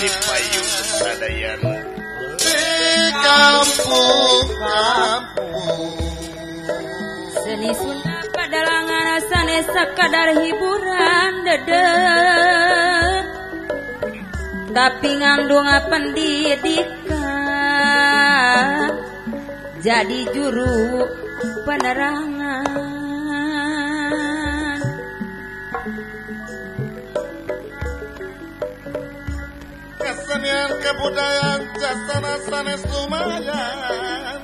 Di payun sadayana di kampung-kampung. Seni Sunda padalangan sanes sakadar hiburan deder, tapi ngandung pendidikan jadi juru penerangan. Kesenian kebudayaan jasana sanes lumayan,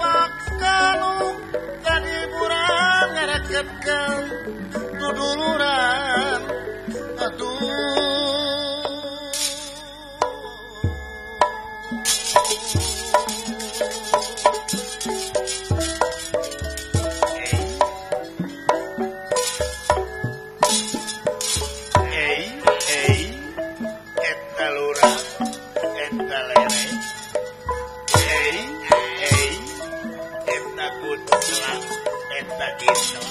pakanu jadi hiburan ngareketkeun duduluran. Aduh, eta lurah, eta lere, eta kuclak, eta gitu,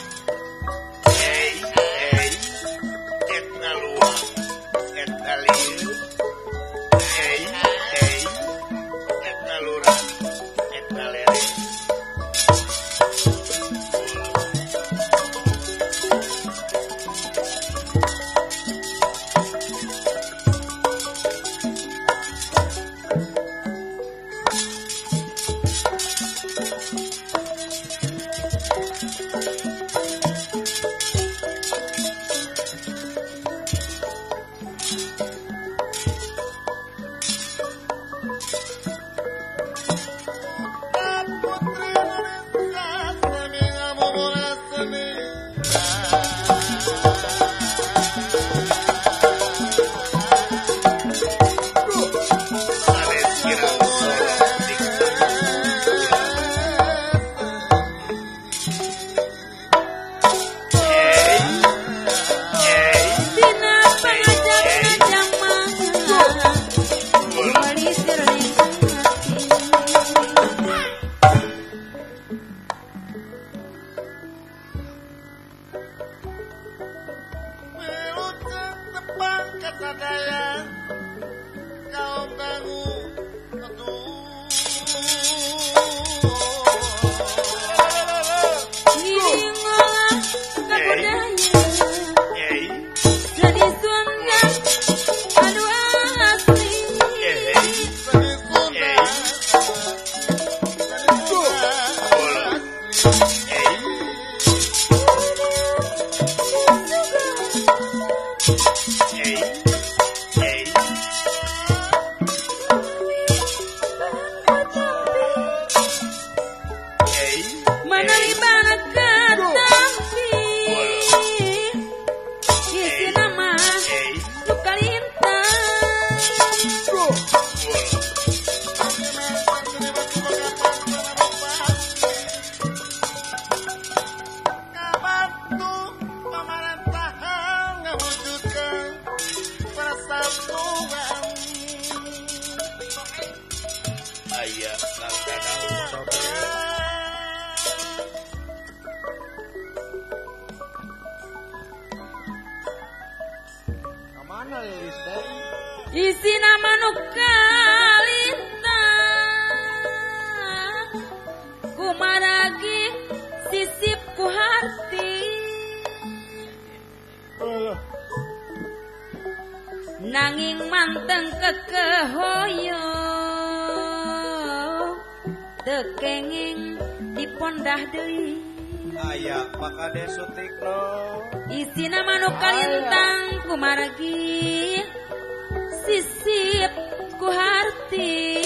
eta luang, eta liu, eta lurah, eta lere. Isi nama nu kalintang kumaragi sisip ku hati, nanging manteng kekehoyo teu kenging dipondah deui. Aya Pakade Sutikno. Isi nama nu kalintang kumaragi sisip ku harti,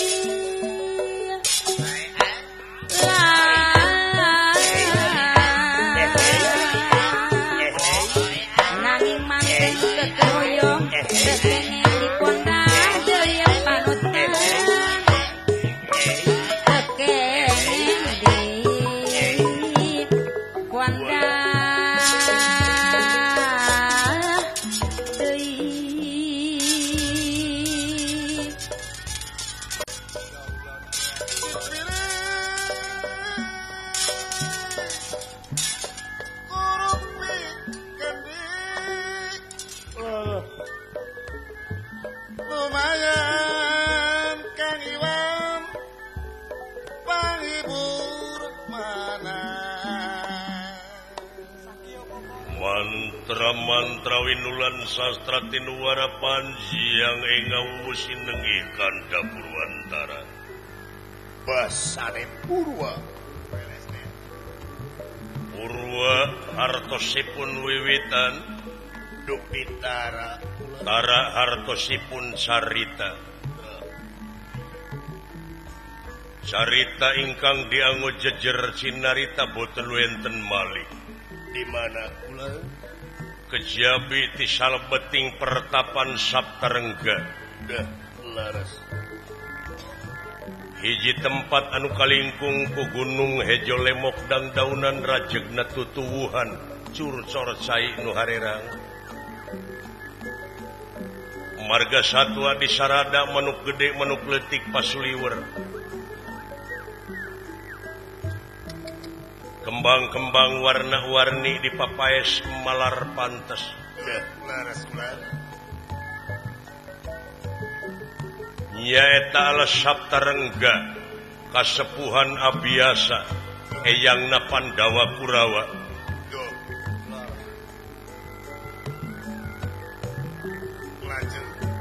nanging manteng kekehoyong teu kenging dipondah deui panutan, teu kenging dipondah deui. Lumayan Kang Iwan panghibur mana. Mantra-mantra winulan sastra tinuwara panjiang ing ngawusinengi kandha Purwantara. Basane Purwa. Purwa hartosipun wiwitan Dupitara tara hartosipun carita. Carita ingkang dianggo jejer cinarita boten wenten malih. Di mana kula? Kejabi ti salebeting pertapan Saptarengga. Dah laras. Hiji tempat anu kalingkung ku gunung hejo lemok dangdaunan rajegna tutuwuhan curcor cai nu harerang. Marga satwa di sarada manuk gede manuk leutik pasuliwer. Kembang-kembang warna-warni di papaes malar pantes. Dah laras kula. Nyaeta alas Saptarengga kasepuhan abiasa eyangna Pandawa Kurawa.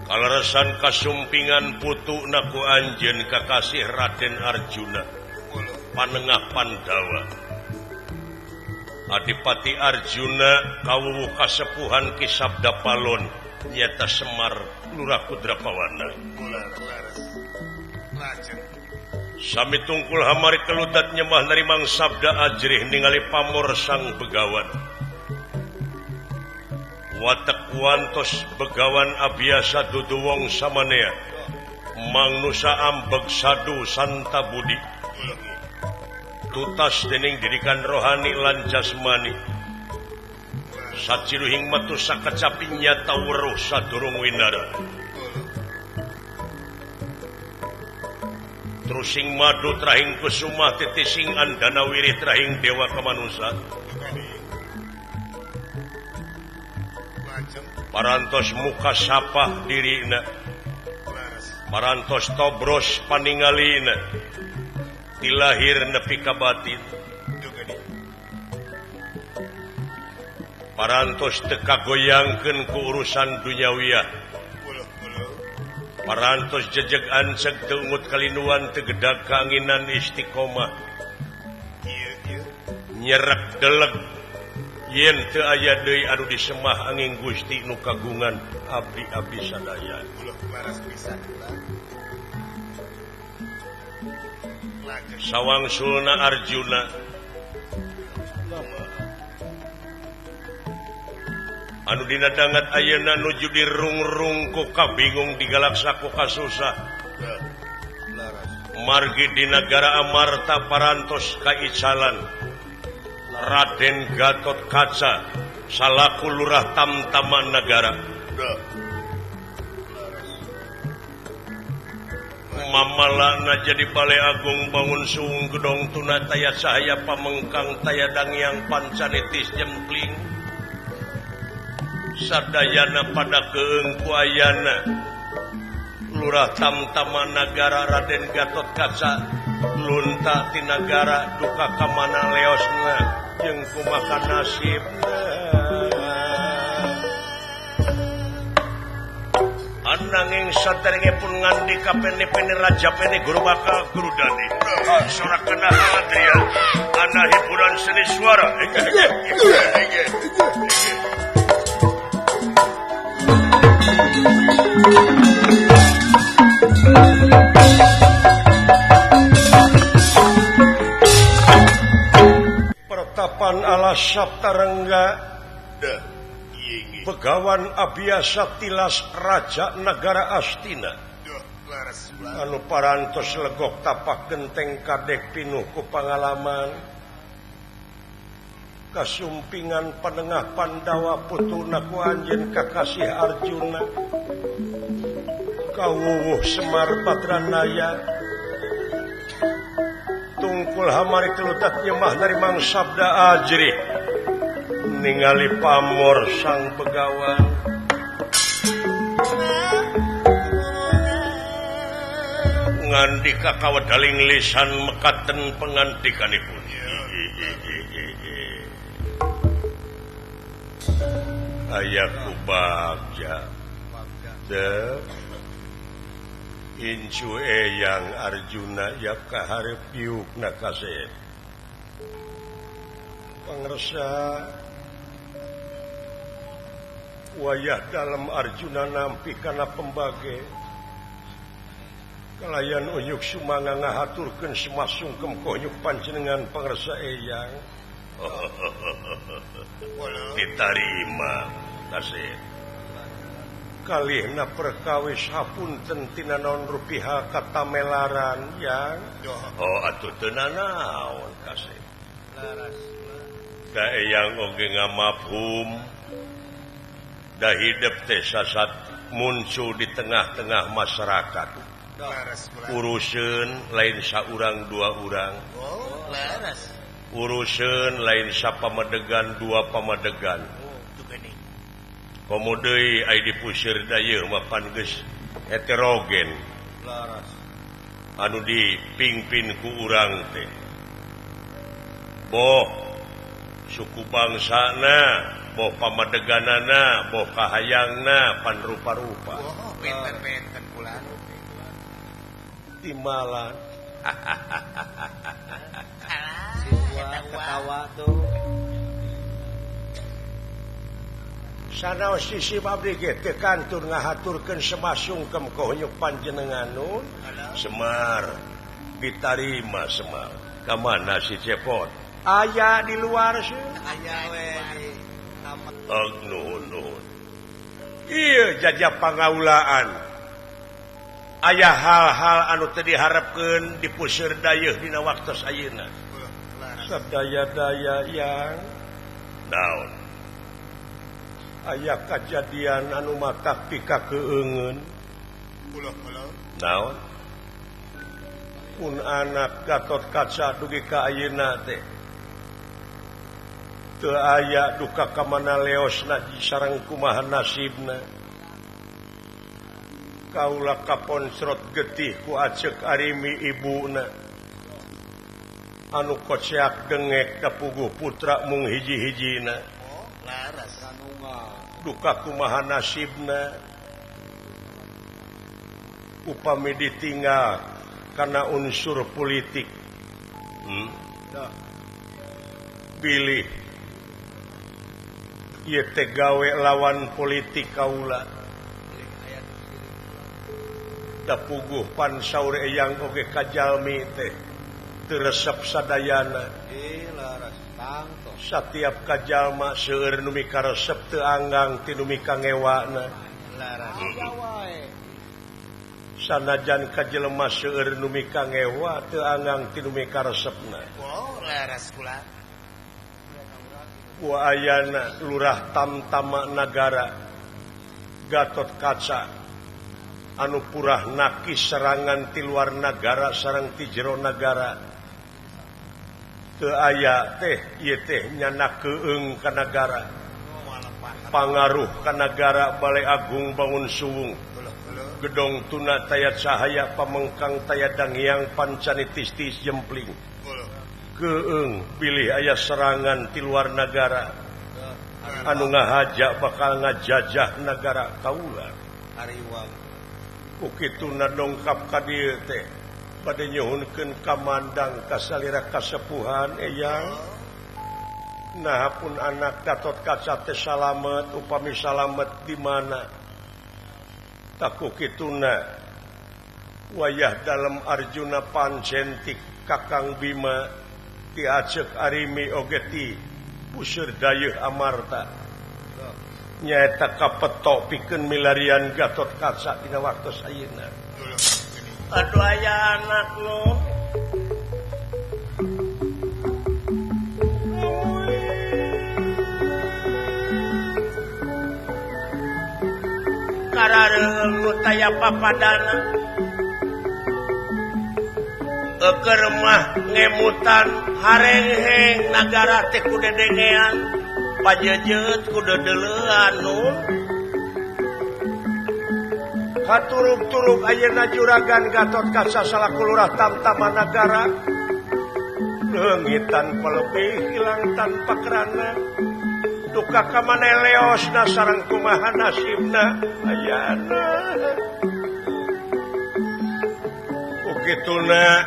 Kaleresan kasumpingan putu naku anjeun kakasih Raden Arjuna panengah Pandawa. Adipati Arjuna kawuwuh kasepuhan Ki Sabda Palon nyata Semar Lurah Kudrapawana. Sami tungkul hamari keludat nyembah narimang sabda ajrih ningali pamor sang begawan. Watek wantos begawan abiasa dudu wong samanea mangnusa ambeg sadu santa budi. Tutas dening didikan rohani lan jasmani. Saciluhing metu sakacapi nyata weruh sadurung winara. Trusing madu trahing kusuma titising andana wirih trahing dewa kamanusan. Parantos muka sapah dirina. Parantos tobros paningalina. Tilahir nepi ka batin. Parantos teu kagoyangkeun ku urusan dunyawiyah. Parantos jejeg anceg teu ungut kalinuan teu gedag kaanginan istiqomah. Nyerek deleg yen teu aya deui anu disemah angin Gusti nu kagungan abdi-abdi sadaya. Sawangsulna Arjuna anu dina dangat ayeuna nuju dirungrung ku kabingung digalaksa ku kasusah. Margi di nagara Amarta parantos kaicalan Raden Gatot Kaca salaku lurah tamtaman nagara. Mamalana jadi Balai Agung bangun suung gedong tuna taya cahaya pamengkang taya dangyang pancanitis jempling. Sadayana pada keung ku ayana Lurah tamtama nagara Raden Gatot Kaca lunta ti nagara duka kamana leosna jeung kumaha nasibna. Ananging saderengipun ngandika pene-pene raja pene guru bakal guru dani. Sorakena Adrian ana hiburan seni suara. Pertapan ala Saptarengga Begawan abiasa tilas raja nagara Astina anu parantos legok tapak genteng kadek pinuh ku pangalaman kasumpingan panengah Pandawa putuna ku anjeun kakasih Arjuna kawuwuh Semar Badranaya tungkul hamari kelutat nyemah narimang sabda ajrih ningali pamor sang begawan. Ngandika kawedaling lisan mekaten pengandikanipun. Aya ku bagja teu incu eyang Arjuna yap kaharep diukna kasep. Pangersa wayah dalem Arjuna nampi kana pembage kalayan unyuk sumanga ngahaturkeun semasungkem konyuk panjenengan pangersa eyang. Ditarima kasih. Kalihna perkawis hapunten tina naon rupiah katamelaran yang. Oh atuh teu nanaon kasih. Da eyang oge ngamafhum da hidep teh sasat muncul di tengah-tengah masyarakat. Uruseun lain saurang dua urang. Uruseun lain sapamadegan dua pamadegan. Komo deui ai dipusir dayeuh mah pan geus heterogen. Anu dipingpin ku urang teh. Boh suku bangsana, boh pamadeganana, boh kahayangna pan rupa-rupa. Benten-benten kula. Timalan. Ketawa tuh. Sanaos sisi abdi ge teu kantur ngahaturkeun semasungkem ka hunyuk panjenengan nun. Semar ditarima Semar. Ka mana si Cepot? Aya di luar sih. Aya we. Oh, nuhun nuhun. Ieu jajah pangaulaan. Aya hal-hal anu teu diharepkeun dipuseur dayeuh dina waktos ayeuna. Sadaya-daya yang naon aya kajadian anu matak pika keungeun. Naon pun anak Gatot Kaca dugi ka ayeuna teh teu aya duka ka mana leosna sareng kumaha nasibna. Kaula kaponsrot getih ku aceuk arimi ibuna anu koceak dengek kapuguh putra mung hiji-hijina. Duka kumaha nasibna upami ditinggal karena unsur politik. Bilih ieu teh gawe lawan politik kaula. Da puguh pan saur eyang oge kajalmi teh teu resep sadayana. Satiap kajalma seueur nu mikaresep teu anggang ti nu mikangewana. Sanajan kajelema seueur nu mikangewa teu anggang ti nu mikaresepna. Wa ayana lurah tamtama nagara Gatot Kaca anu purah nakis serangan ti luar nagara sareng ti jero nagara. Teu aya teh ieu teh nyana keung ka nagara. Pangaruh ka nagara Balai Agung Bangun Suwung. Gedong tuna taya cahaya pamengkang taya dangiang pancanitis tis jempling. Keung bilih aya serangan ti luar nagara anu ngahaja bakal ngajajah nagara kaula. Ku kituna dongkap ka dieu teh bade nyuhunkeun kamandang kasalira kasepuhan eyang. Nah pun anak Gatot Kaca teh salamet upami salamet di mana taku kituna wayah dalem Arjuna pancentik Kakang Bima ti aceuk arimi oge ti puseur dayeuh Amarta nyaeta kapetok pikeun milarian Gatot Kaca dina waktos ayeuna. Aduh aya anak lu. Karareung nu taya papadana. Eukeun mah ngemutan harengheng nagara teh ku dedengean, pajejeut ku dedeleuan nu. Katurug-turug ayeuna juragan Gatot Kaca salaku lurah Tamtama Nagara. Leungit tanpa lebih hilang tanpa kerana. Duka ka maneh leosna sareng kumaha nasibna ayana. Ukituna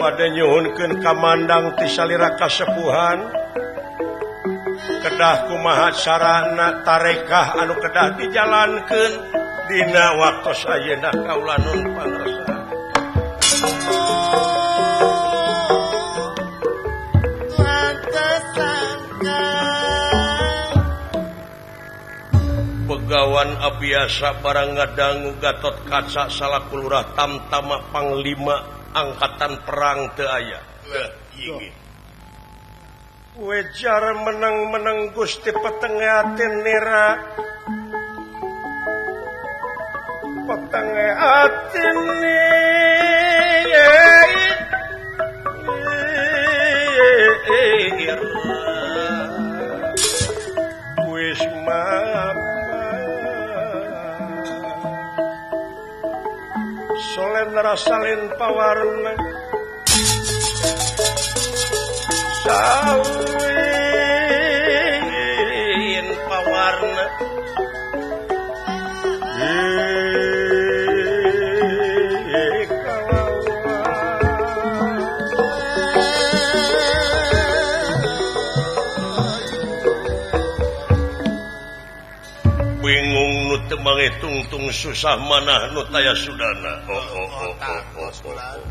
bade nyuhunkeun kamandang ti salira kasepuhan. Kedah kumaha carana tarekah anu kedah dijalankeun dina waktos ayeuna kaula nun pangrasa. Begawan abiasa barang ngadangu Gatot Kaca salaku lurah Tamtama Panglima Angkatan Perang teu aya. Wejar menang-menang Gusti petenge atin nira. Petenge atin nira. Wis solen rasalin pawarna sawin pawarna bingung nu teu mangitungtung susah manah nu taya sudana. Oh oh oh oh oh, oh.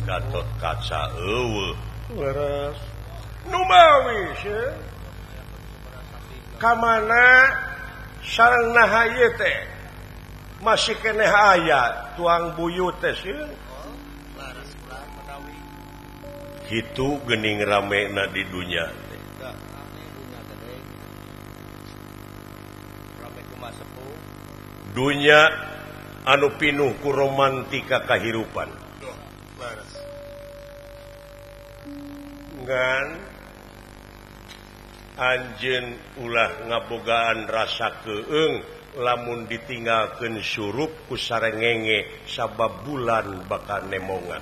Gatot Kaca eueuh leres numawi sieun ka mana sareng naha ieu teh masih keneh aya tuang buyut teh sieun. Kitu geuning ramena di dunya teh. Dunya anu pinuh ku romantika kahirupan. Ngan anjeun ulah ngabogaan rasa keung lamun ditinggalkeun surup ku sarengenge sabab bulan bakal nemongan.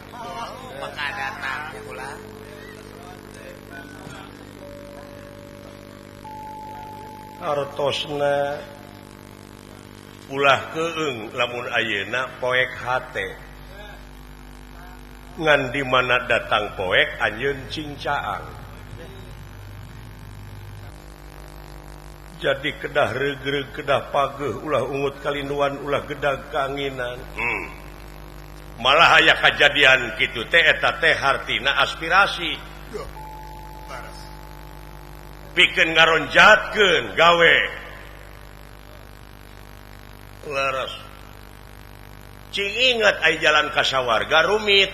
Bakal datang bulan. Artosna ulah keung lamun ayeuna poek hate. Ngan di mana datang poek anjeun cingcaang. Jadi kedah regreg kedah pageuh ulah ungut kalinduan ulah gedag kaanginan. Malah aya kajadian kitu teh eta teh hartina aspirasi. Pikeun ngaronjatkeun gawe. Leres. Cing ingat ai jalan ka sawarga rumit.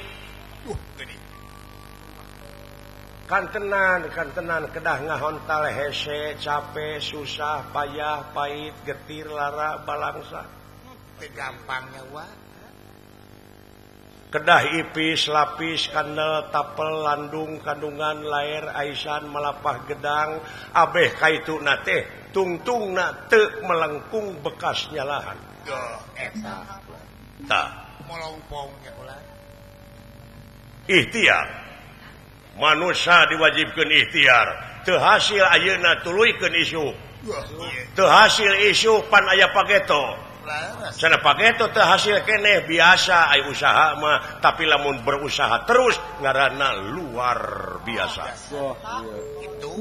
Kantenan, kantenan kedah ngahontal hese, capek, susah, payah, pahit, getir, lara, balangsa. Gampangnya wa. Kedah ipis, lapis, kandel, tapel, landung, kandungan, lair, aisan, malapah gedang, abeh kaitu na teh, tungtung na teu melengkung bekas nyalahan. Eta. Tah. Molongpongnya ulah. Ikhtiar. Manusia diwajibkan ikhtiar. Teu hasil ayeuna tuluykeun isu. Teu hasil isu pan aya pageto. Sana pageto teu hasil keneh biasa ai usaha mah, tapi lamun berusaha terus ngaranna luar biasa. Itu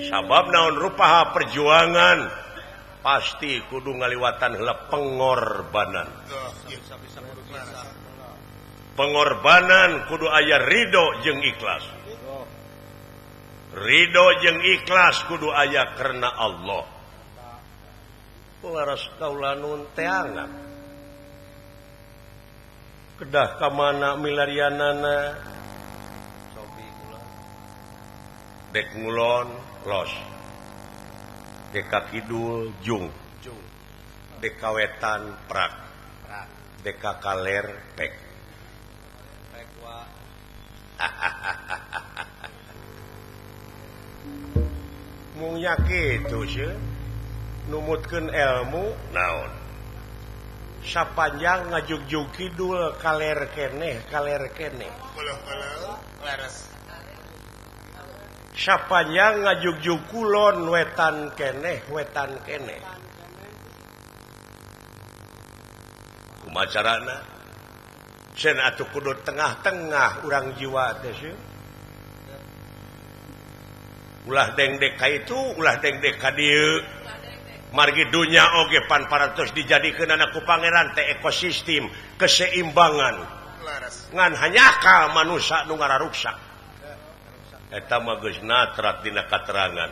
sabab naon rupaha perjuangan pasti kudu ngaliwatan heula pengorbanan. Pengorbanan kudu aya ridho jeung ikhlas. Ridho jeung ikhlas kudu aya karena Allah. Laras kaula nun teangan. Kedah ka mana milarianana? Dek ngulon los. Dek ka kidul jung. Dek ka wetan prak. Dek ka kaler pek. Mung nya kitu sih numutkeun ilmu naon sapanjang ngajugjug kidul kaler keneh kaler keneh sapanjang ngajugjug kulon wetan keneh wetan keneh kumaha carana sen atuh kudu tengah-tengah urang jiwa teh sih ulah dengdek ka itu ulah dengdek ka dieu margi dunya oge pan parantos dijadikeun anak ku pangeran teh ekosistem keseimbangan ngan hanyakal manusia nu ngararuksak eta mah geus natrat dina katerangan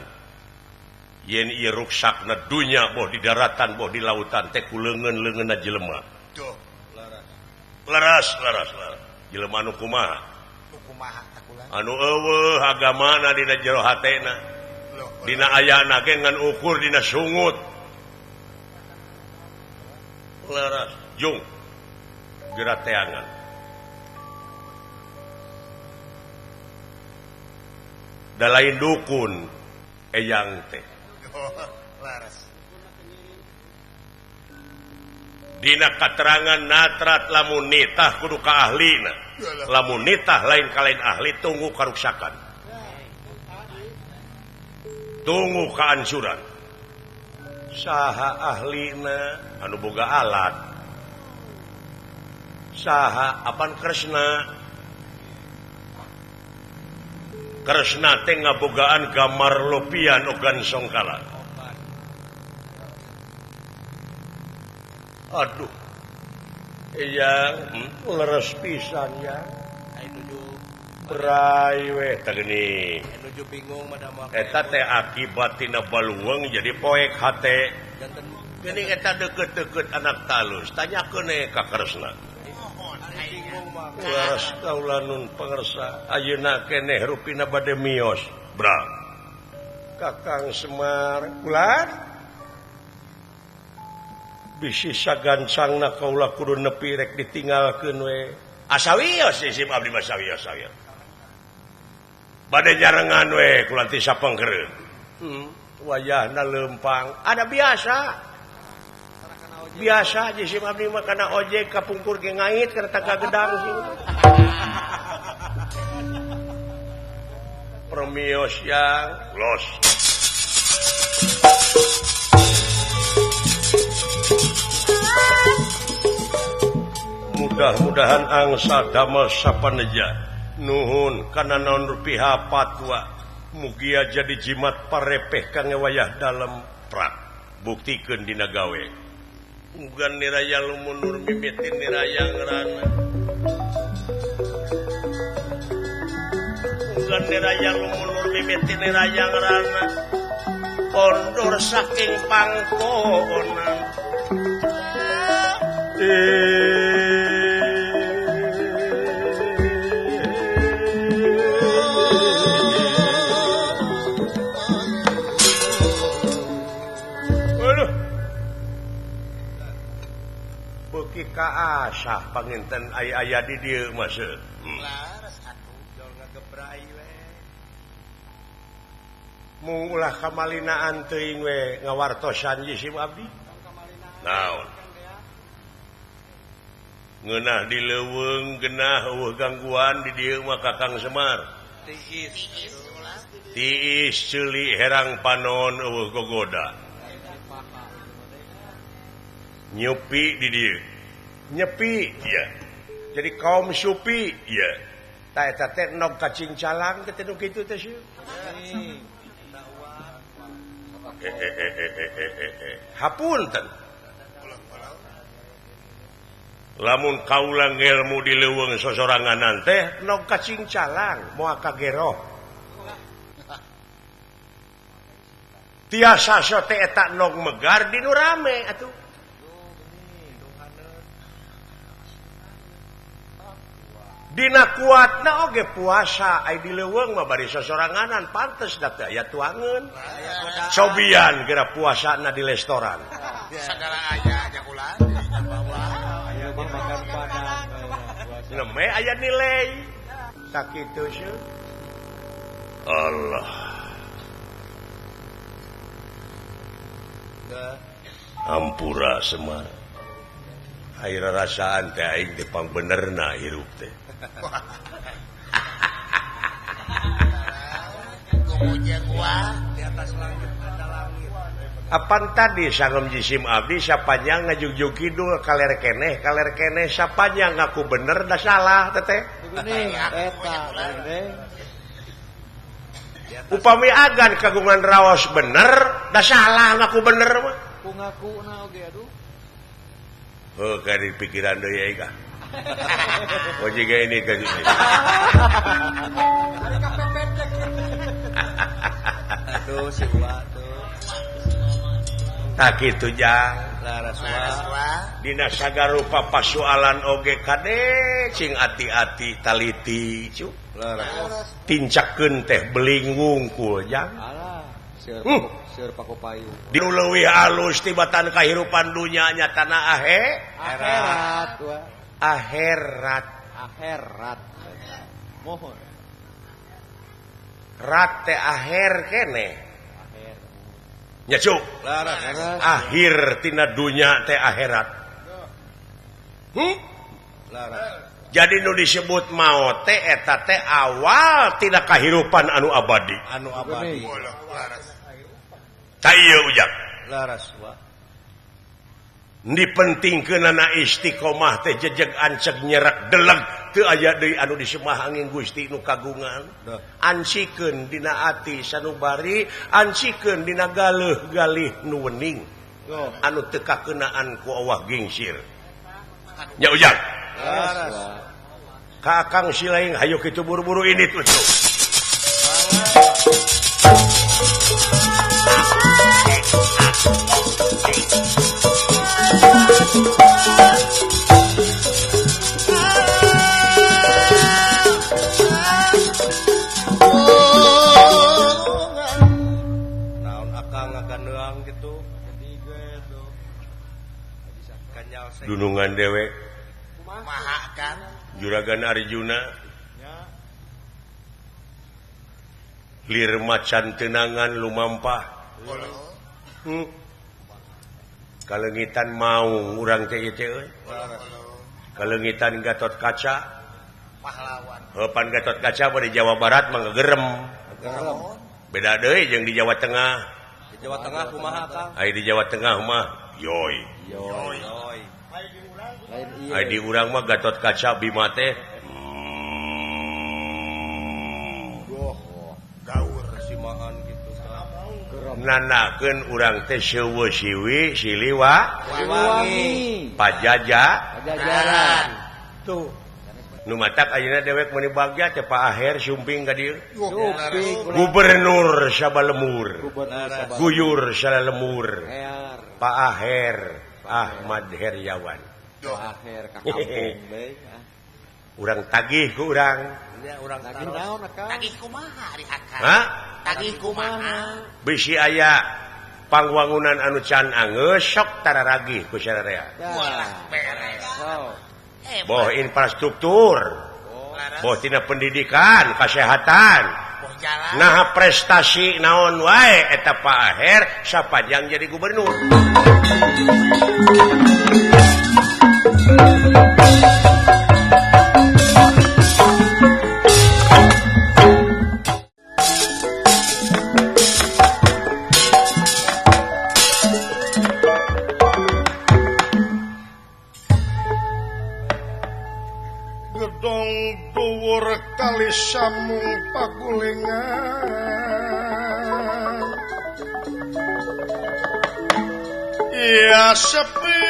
yen ieu ruksakna dunya boh di daratan boh di lautan teh ku leungeun-leungeunna jelema leras leras leras jelema nu kumaha anu eueuh agamana dina jero hatena dina ayana ge ngan ukur dina sungut leras jung geura teangan da lain dukun eyang teh dina katerangan natrat lamun nitah kudu ka ahlina lamun nitah lain ka lain ahli tunggu karuksakan tunggu kehancuran saha ahlina anu boga alat saha apan Kresna Kresna teh ngabogaan gamar lopian ogan songkala aduh iya leres pisan ya berai we tah geuning eta teh akibat tina baluweung jadi poek hate geuning eta deukeut-deukeut anak talus tanyakeun we ka Kresna leres kaula nun pangersa ayeuna keneh rupina bade mios bra Kakang Semar ulah bisi sagancangna kaula kudu nepi rek ditinggalkeun we asa wios isim abdi mah sawios sawios bade nyarengan we kula ti sapengkereun wayahna leumpang ada biasa biasa jisim abdi mah kana ojek kapungkur ge ngait kana tangga gedang sih Promios yang los mudah-mudahan angsa damel sapaneja nuhun kana naon rupiah patwa mugia jadi jimat parepeh kangge wayah dalem prak buktikeun dina gawe ugan niraya lumunur mimiti niraya ngrana ugan niraya lumunur mimiti niraya ngrana kondur saking pangkonan beuki kaasah panginten aya-aya di dieu mah seuh. Laras atuh jol ngagebrai we. Mung ulah kamalinaan teuing we ngawartosan jisim abdi. Naon? Ngeunah di leuweung genah eueuh gangguan di dieu mah Kakang Semar. Tiis. Tiis ceuli herang panon eueuh gogoda. Nyepi di dieu. Nyepi iya. Jadi kaum supi iya. Tah eta teh nog kacing calang teh nu kitu teh sieun. Hapunten. Lamun kaula ngelmu di leuweung sosoranganan teh nog kacing calang moal kageroh. Tiasa sote eta nog megar di nu rame atuh. Dina kuatna oge puasa ai di leuweung mah bari sosoranganan pantes da teh aya tuangeun. Cobian geura puasana di restoran. Sagala aya nya ulah. Makan padang. Neme aya nilai. Sakitu seuh. Allah. Ampura Semar. Air rasaan teh aing teh pangbenerna hirup teh. Di atas langit ada langit. Apan tadi sangem jisim abdi sapanjang ngajugjug kidul kaler keneh sapanjang ngaku bener da salah teteh. Upami agan kagungan raos bener da salah ngaku bener mah. Ku ngakuna oge aduh. Oh, kari pikiran deui aing ah. Oh jiga ini ka ini. Aduh si Wa tuh. Tak kitu jang. Laras wa. Dina sagarupa pasualan oge kade cing ati-ati taliti cu. Laras. Tincakeun teh beling wungkul jang. Alah, seur paku payung. Di leuwih alus tibatan kahirupan dunya nyatana akhirat wa. Akhirat. Akhirat. Mohon. Rat teh akhir keneh. Akhir. Nya cuk. Laras. Akhir tina dunya teh akhirat. Laras. Jadi nu disebut maot teh eta teh awal tina kahirupan anu abadi. Anu abadi. Ta ieu ujang. Laras wa. Dipentingkeunana istiqomah teh jejeg anceg nyerek deleg teu aya deui anu disembah angin Gusti nu kagungan. Ansikeun dina ati sanubari, ansikeun dina galeuh galih nu wening anu teu kakeunaan ku awah gingsir. Nya ujang. Ka Akang Silaing hayu kitu buru-buru ini tuh. Naon akang ngagandeang gitu. Dunungan dewek. Maha kan? Juragan Arjuna. Lir macan tenangan lumampah. Kalengitan mau urang teh ieu teh euy. Kalengitan Gatot Kaca. Pahlawan. Heupan Gatot Kaca mah di Jawa Barat mah gegerem. Beda deui jeung di Jawa Tengah. Di Jawa Tengah kumaha Kang? Ai di Jawa Tengah mah yoi. Yoi. Ai di urang mah Gatot Kaca Bima teh. Gaur simahan gitu. Nanakeun urang teh seueuh siwi siliwa wangi pajaja pajajaran. Tuh. Nu matak ayeuna dewek meuni bagja teh Pak Aher sumping ka dieu. Gubernur sabalemur. Guyur salalemur. Pak Aher Ahmad Heryawan. Pak Aher ka kampung bae. Urang tagih ku urang. Urang tagih naon akang? Tagih kumaha ari akang? Hah? Tagih kumaha? Bisi aya pangwangunan anu can anggeus sok tararagih ku sararea. Walah beres. Boh infrastruktur, boh tina pendidikan, kesehatan, nah prestasi naon wae eta Pak Aher sapanjang jadi gubernur. Gedong dhuwur kali samung pagulingan ya sepi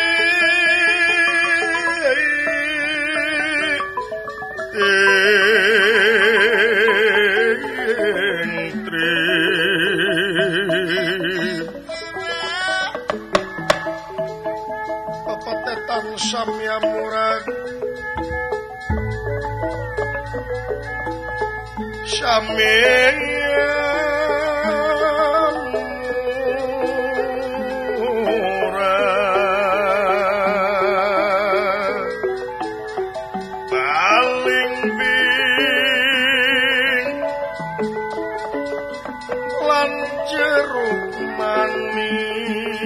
papatetan samya murag samya murag paling bing lan jeruk manis.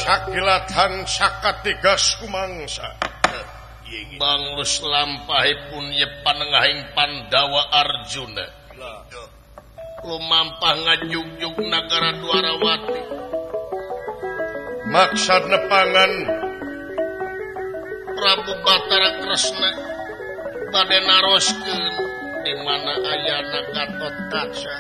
Sakilatan sakatigas kumangsa banglus lampahipun ye panengahing Pandawa Arjuna lumampah ngajugjug nagara Dwarawati maksad nepangan Prabu Batara Kresna bade naroskeun di mana ayana Gatotkaca.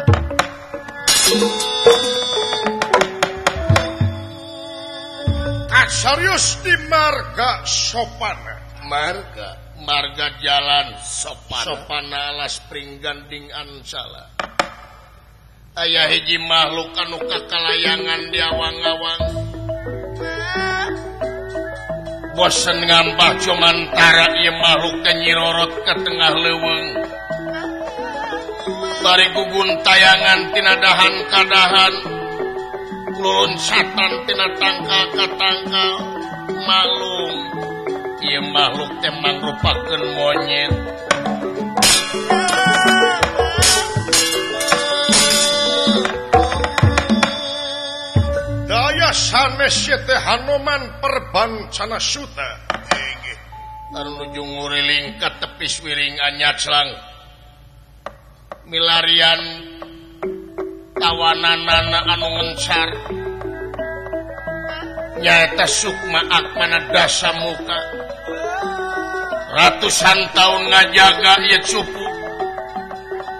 Serius di marga sopana, marga jalan sopana, sopana alas pringganding ancala. Aya hiji makhluk anu kakalayangan di awang-awang. Bosen ngampah cumantara ieu makhluk teh nyirorot ka tengah leuweung. Bari guguntayangan tina dahan kadahan. Luruncatan tina tangkal ka tangkal. Malum ieu makhluk teh mangrupakeun monyet. Daya sanes ieu teh Hanoman Perbancana Suta. Anu nuju nguriling ka tepis wiring anyaclang. Milarian tawananana anu ngencar. Nyaeta Sukma Akmana Dasa Muka. Ratusan tahun ngajaga ieu cupu.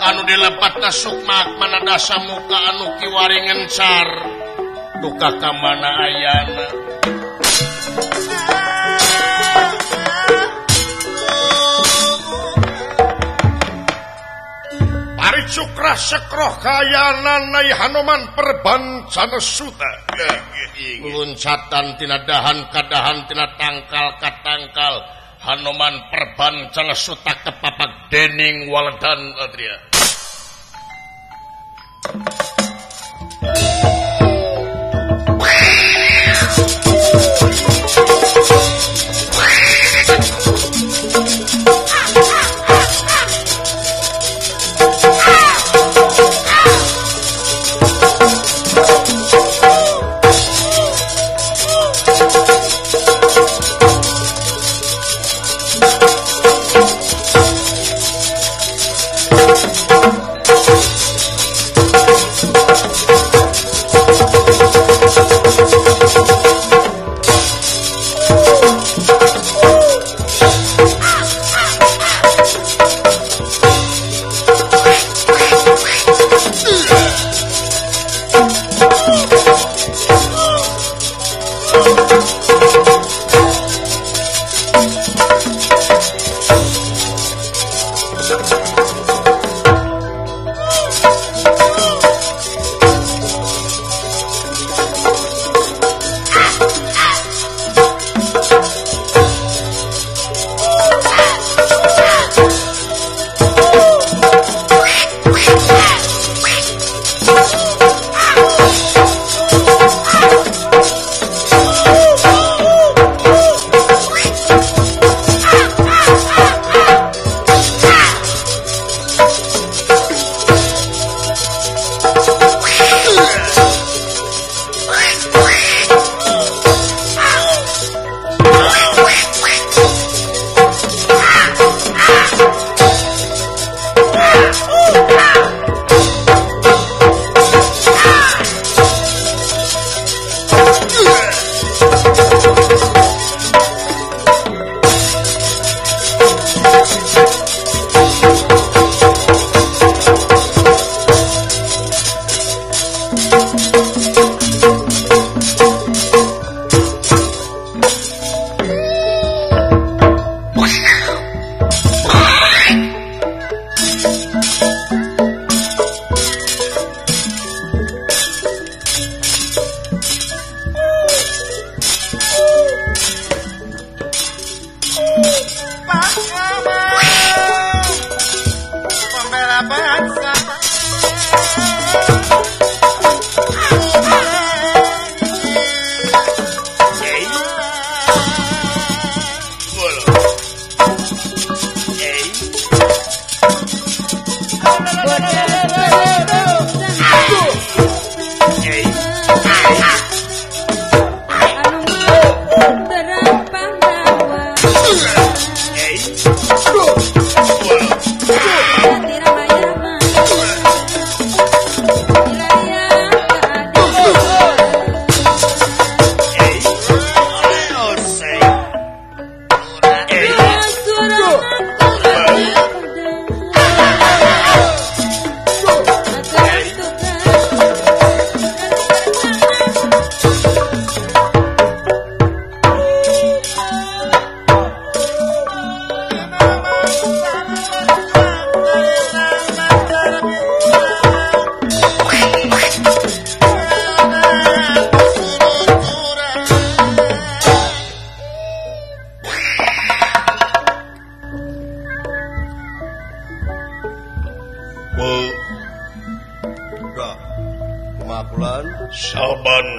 Anu dilepatna Sukma Akmana Dasa Muka anu kiwari ngencar. Duka ka mana ayana. Paricukra sekroh kayanan nai Hanoman Perbancana Suta. Luncatan tina dahan kadahan tina tangkal ka tangkal Hanoman Perbancana Suta kepapak dening waledan Adria.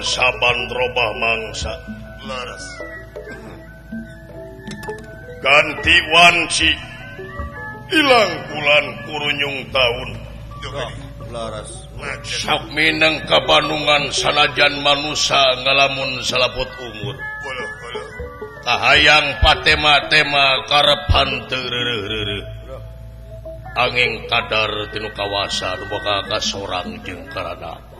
saban robah mangsa. Leres. Ganti wanci ilang bulan kurunyung taun. Leres. Sok mineng kabandungan sanajan manusa ngalamun salaput umur. Kahayang patema-tema karep hanteu reureuh-reureuh. Angin kadar tinu kawasa nu bakal kasorang jeung karadapa.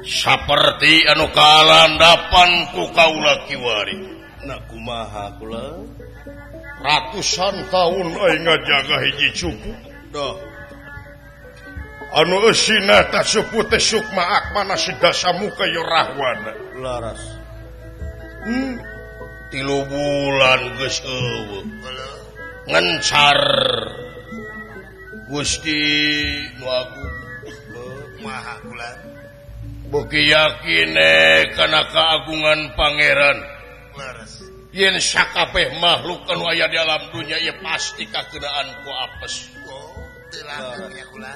Saperti anu kalandapan ku kaula kiwari. Na kumaha kula? Ratusan tahun aing ngajaga hiji cupu. Doh. Anu eusina ta supu teh sukma akmana sidasamuka ya rahwana. Laras. 3 bulan geus eueuh. Ngencar Gusti nu agung. Maha kula. Beuki yakin kana keagungan pangeran. Leres. Yen sakabeh makhluk anu aya di alam dunya ieu pasti kakenaan ku apes. Oh, teu lanang nya kula.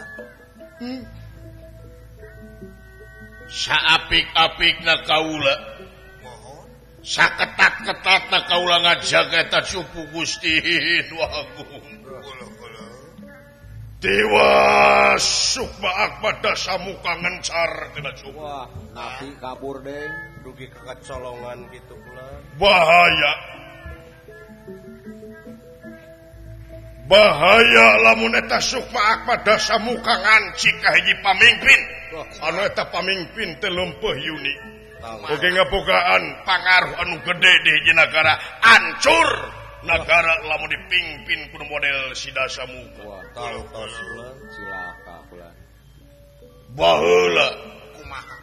Saapik-apikna kaula. Mohon. Saketat-ketatna kaula ngajaga eta cupu Gusti nu agung. Dewa Sukma Akma Dasamuka ngencar kena cupu. Wah, napi kabur deh, dugi kecolongan gitu pula. Bahaya. Bahaya lamun eta Sukma Akma Dasamuka ngancik ka hiji pamingpin. Anu eta pamingpin teh leumpeuh yuni. Oge ngabogaan pangaruh anu gede di hiji nagara, ancur nagara lamun dipimpin kudu model si Dasamuka. Wah, tos cilaka kula. Baheula kumaha?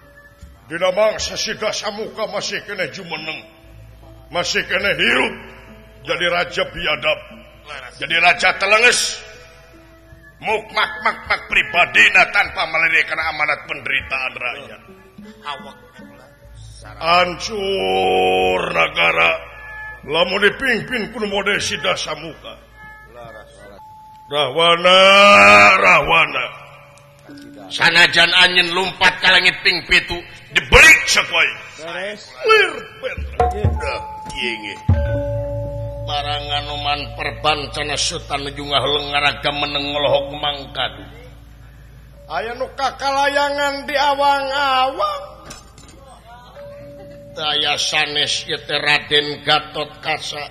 Dina mangsa si Dasamuka masih keneh jumeneng. Masih keneh hirup jadi raja biadab. Jadi raja telenges. Mukmak mak mak pribadina tanpa melirik kana amanat penderitaan rakyat. Awak kula. Hancur nagara lamun dipimpin kudu model si Dasamuka. Rahwana, Rahwana. Sanajan anjeun lumpat ka langit ping 7 dibelik sakuai. Lir bentra. Ieu ge. Barang Anoman perban cenah sutan nuju ngaheuleng ngaraga meneng ngolohok mangkadu. Aya nu kakalayangan di awang-awang. Daya sanes ieu teh Raden Gatot Kaca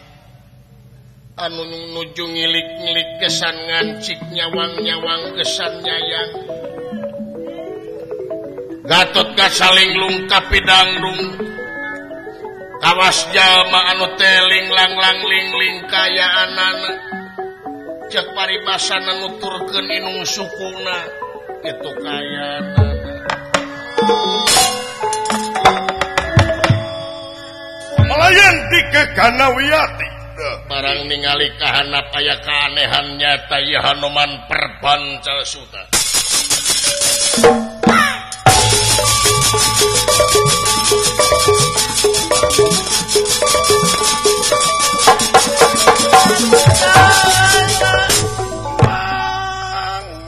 anu nuju ngilik-ngilik kesan ngancik nyawang-nyawang kesan nyayang. Gatot Kaca linglung kapidangdung kawas jalma anu teh linglang-lang lingling kayaanana cek paribasana nuturkeun inung sukuna kitu kayaanana. Malayan di Keganawiyati. Barang ningali kahanap aya keanehan nyata ieu Hanoman Perban Calsuta.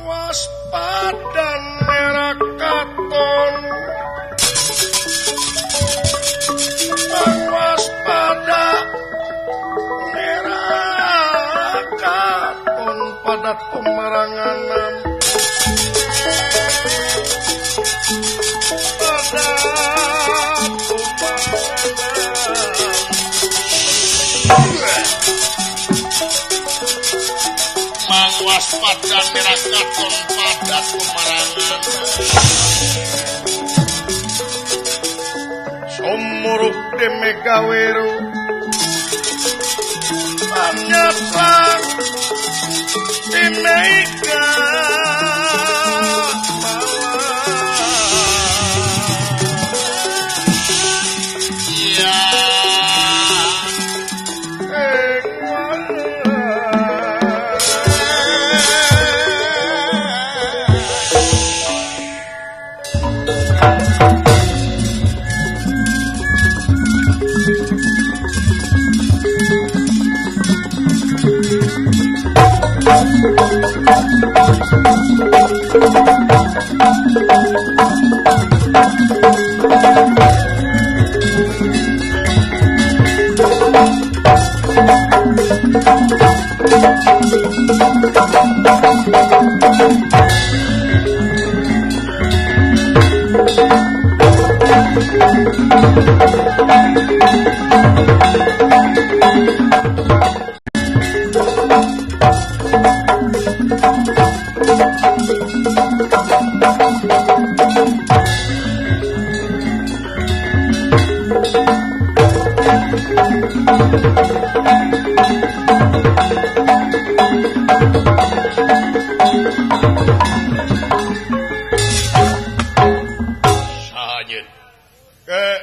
Waspadan merah katon. Waspada merah katon pada pemerangan pada pemerangan Mang waspada merah katon pada pemerangan Somuruk de Megaweru Panyatang di Mega Iya.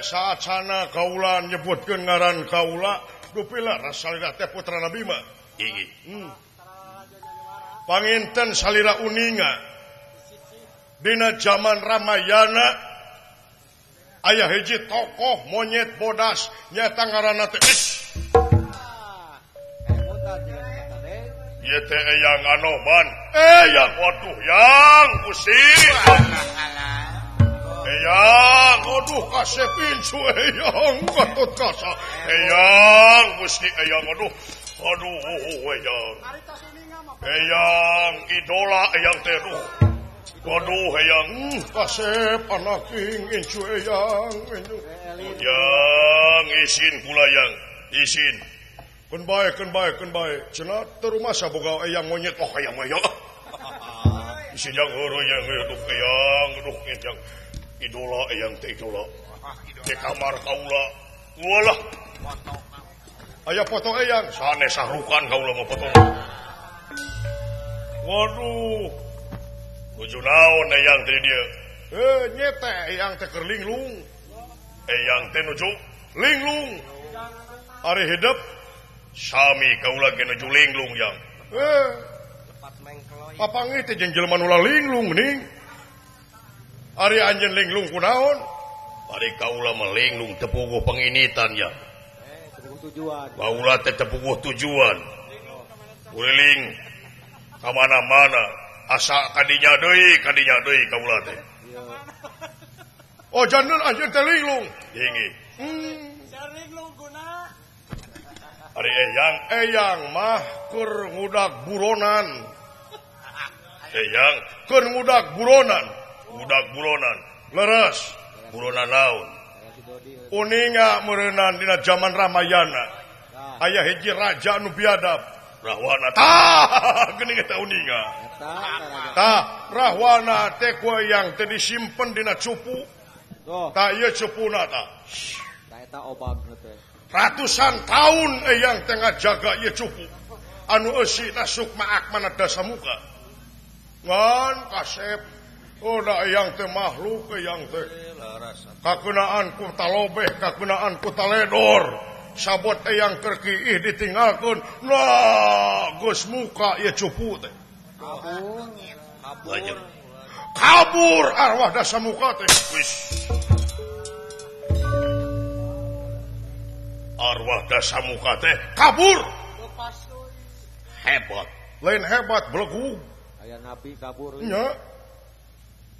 Saat sana kaula nyebutkeun ngaran kaula dupila salira teh putrana Bima. Panginten salira uninga dina zaman Ramayana aya hiji tokoh monyet bodas nyata ngaranna teh ieu teh Eyang Anoman. Eyang waduh yang pusing. Eyang, aduh kasep incu eyang, Gatot Kaca. Eyang, Gusti eyang, aduh, aduh, eyang. Eyang, idola eyang teh, aduh. Aduh, eyang, kasep anak ing incu eyang, incu. Eyang, isin kula yang, isin. Keun bae, keun bae, keun bae. Cenah teu rumasa boga eyang monyet, oh eyang eyang. Isin yang heureui yang, aduh eyang, aduh eyang. Idola eyang teh idola di kamar kaula walah aya foto eyang sanes sahrukan kaula mah foto. Waduh nuju naon eyang teh dieu nyete eyang teh keur linglung eyang teh nuju linglung ari hidup sami kaula ge nuju linglung yang papanggih teh jeung jelema nu linglung geuning. Ari anjeun linglung kunaon? Ari kaula mah linglung teu puguh panginitan ya. Teu puguh tujuan. Kaula teh teu puguh tujuan. Kuliling ka mana-mana asa kadinya deui kaula teh. Oh jangan anjeun teh linglung. Ingi. Linglung guna. Ari eyang, eyang mah keur ngudak buronan. Eyang keur ngudak buronan. Budak buronan leres buronan naon uninga meureunan dina zaman Ramayana aya hiji raja nu biadab Rahwana tah geuning eta uninga tah Rahwana teh ku eyang teh disimpen dina cupu tah ieu cupuna tah eta obagna teh ratusan tahun eyang teh ngajaga ieu cupu anu eusina Sukma Akmana Dasamuka ngan kasep. Oh da eyang teh makhluk eyang teh kakenaan ku talobeh kakenaan ku taledor sabot eyang keur kiih ditinggalkeun nah geus muka ieu cupu teh kabur kabur arwah Dasamuka teh wis arwah Dasamuka teh kabur hebat lain hebat belegu aya nabi kabur nya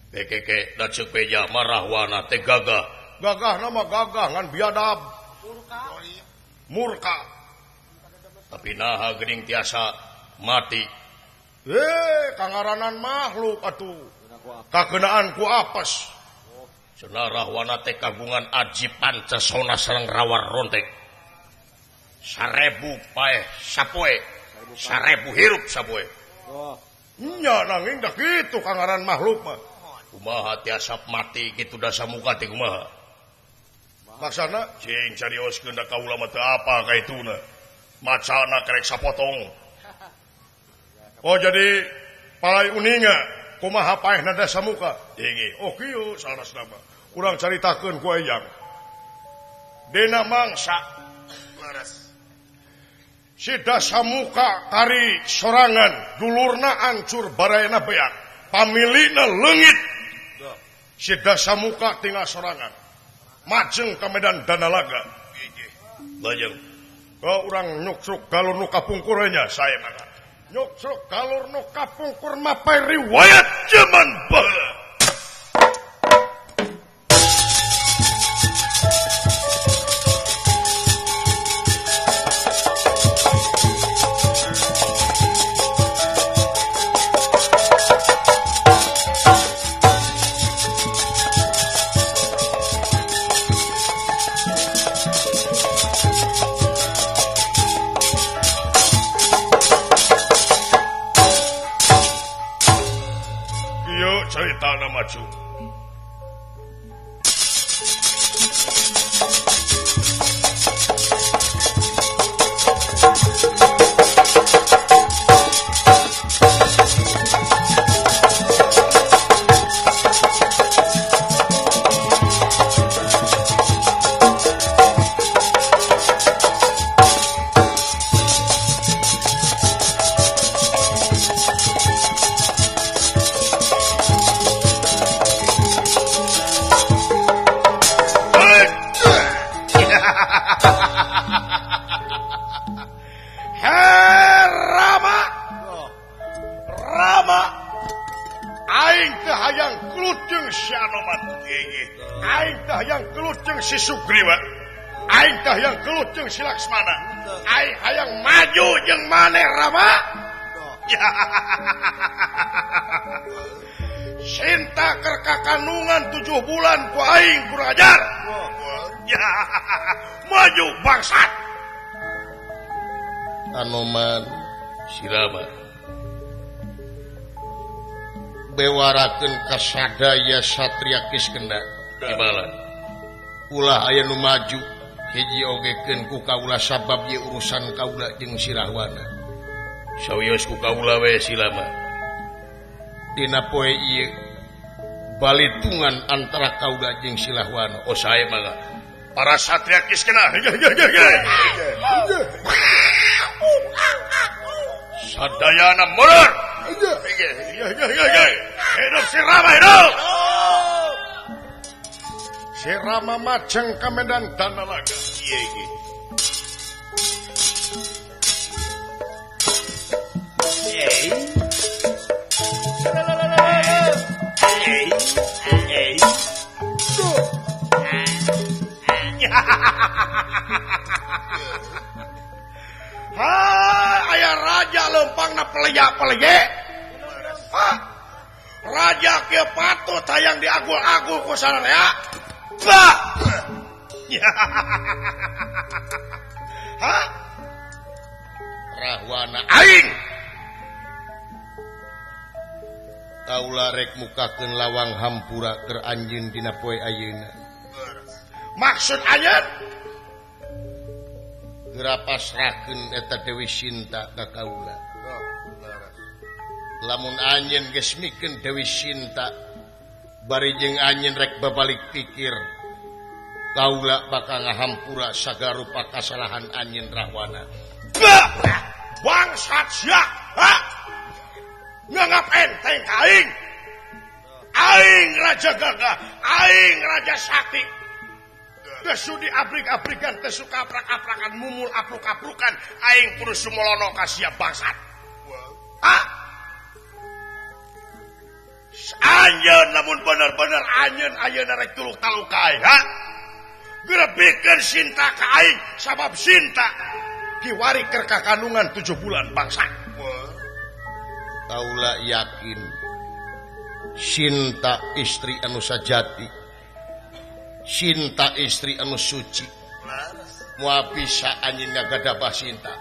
keke da ceuk beja marahwana teh gagah gagah nama gagah ngan biadab murka tapi naha geuning tiasa mati kangaranan makhluk atuh kakenaan ku apes cenah Rahwana teh kagungan aji pancasona sareng rawar rontek 1000 paeh sapoe 1000 hirup sapoe nya nanging da kitu kangaran makhluk mah kumaha tiasa mati kitu Dasamuka teh kumaha maksana cing carioskeun da kaula mah teu apa kaituna macana karek sapotong. Oh jadi palai uninga kumaha paehna Dasamuka ingi oh kieu salasna mah urang caritakeun ku eyang dina mangsa leres si Dasamuka kari sorangan dulurna ancur barayana beak pamilina leungit. Si Dasamuka tinggal sorangan majeng ka medan Danalaga. Lajeng kau urang nyuksruk galur nu kapungkur nya saya mah nyuksruk galur nu kapungkur mapai riwayat zaman baheula. Sintana maju. Si Sugriwa aing teh hayang gelut jeung si Laksmana aing hayang maju jeung maneh Rama. Sinta keur kakandungan 7 bulan ku aing kurang ajar. Maju bangsat. Anoman si Rama bewarakeun ka sadaya satria Kiskenda Kibalan. Ulah aya nu maju hiji ogekeun ku kaula sabab ieu urusan kaula jeung si Rahwana. Sawios ku kaula we si Rama. Dina poe ieu balitungan antara kaula jeung si Rahwana. Oh sae mangga. Para satria Kiskenda. Sadayana mundur. Hidup si Rama hidup. Si Rama majeng ka medan Danalaga. Ieu iki. Ha, aya raja leumpangna peleya-peleye. Ha. Raja kieu patut hayang diagul-agul ku sararea. Hah? Rahwana aing kaula rek mukakeun lawang hampura keur anjeun dina poe ayeuna. Maksud anjeun geura pasrahkeun eta Dewi Sinta ka kaula. Lamun anjeun geus mikeun Dewi Sinta bari jeung anjeun rek babalik pikir kaula bakal ngahampura sagala rupa kasalahan anjeun Rahwana. Bangsat sia. Ha? Nganggap enteng ka aing. Aing raja gagah, aing raja sakti. Teu sudi abrik-abrikan, teu suka aprak-aprakan, mumul apruk-aprukan, aing kudu sumolono ka sia bangsat. Ha? Anjeun lamun bener-bener anjeun ayeuna rek tuluk taluk ka aing, ha? Geura bikeun Sinta ka aing sabab Sinta kiwari keur kakandungan 7 bulan bangsat. Kaula yakin Sinta istri anu sajati, Sinta istri anu suci. Moal bisa anjeun ngagadabah Sinta.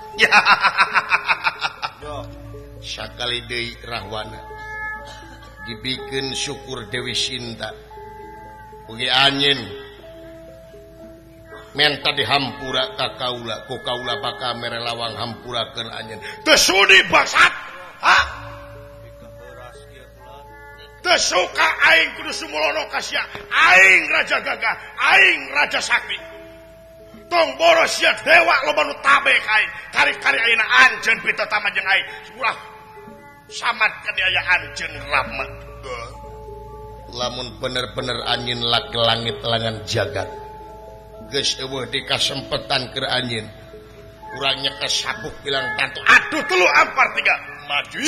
Sakali deui Rahwana dibikeun syukur Dewi Sinta. Ugi anjeun menta dihampura ka kaula, ku kaula bakal mere lawang hampurakeun anjeun. Teu sudi bangsat. Ha? Teu suka aing kudu sumolono ka sia. Aing raja gagah, aing raja sakti. Tong boros sia dewa loba nu tabe ka aing. Kari-kari ayeuna anjeun pitetama jeung aing. Ulah samad ka aya anjeun Rama. Lamun bener-bener anjeun lak langit langan jagat geus eueuh di kasempetan keur anjeun urang nyeke sabuk bilang tantu. Aduh 3 4 3 maju.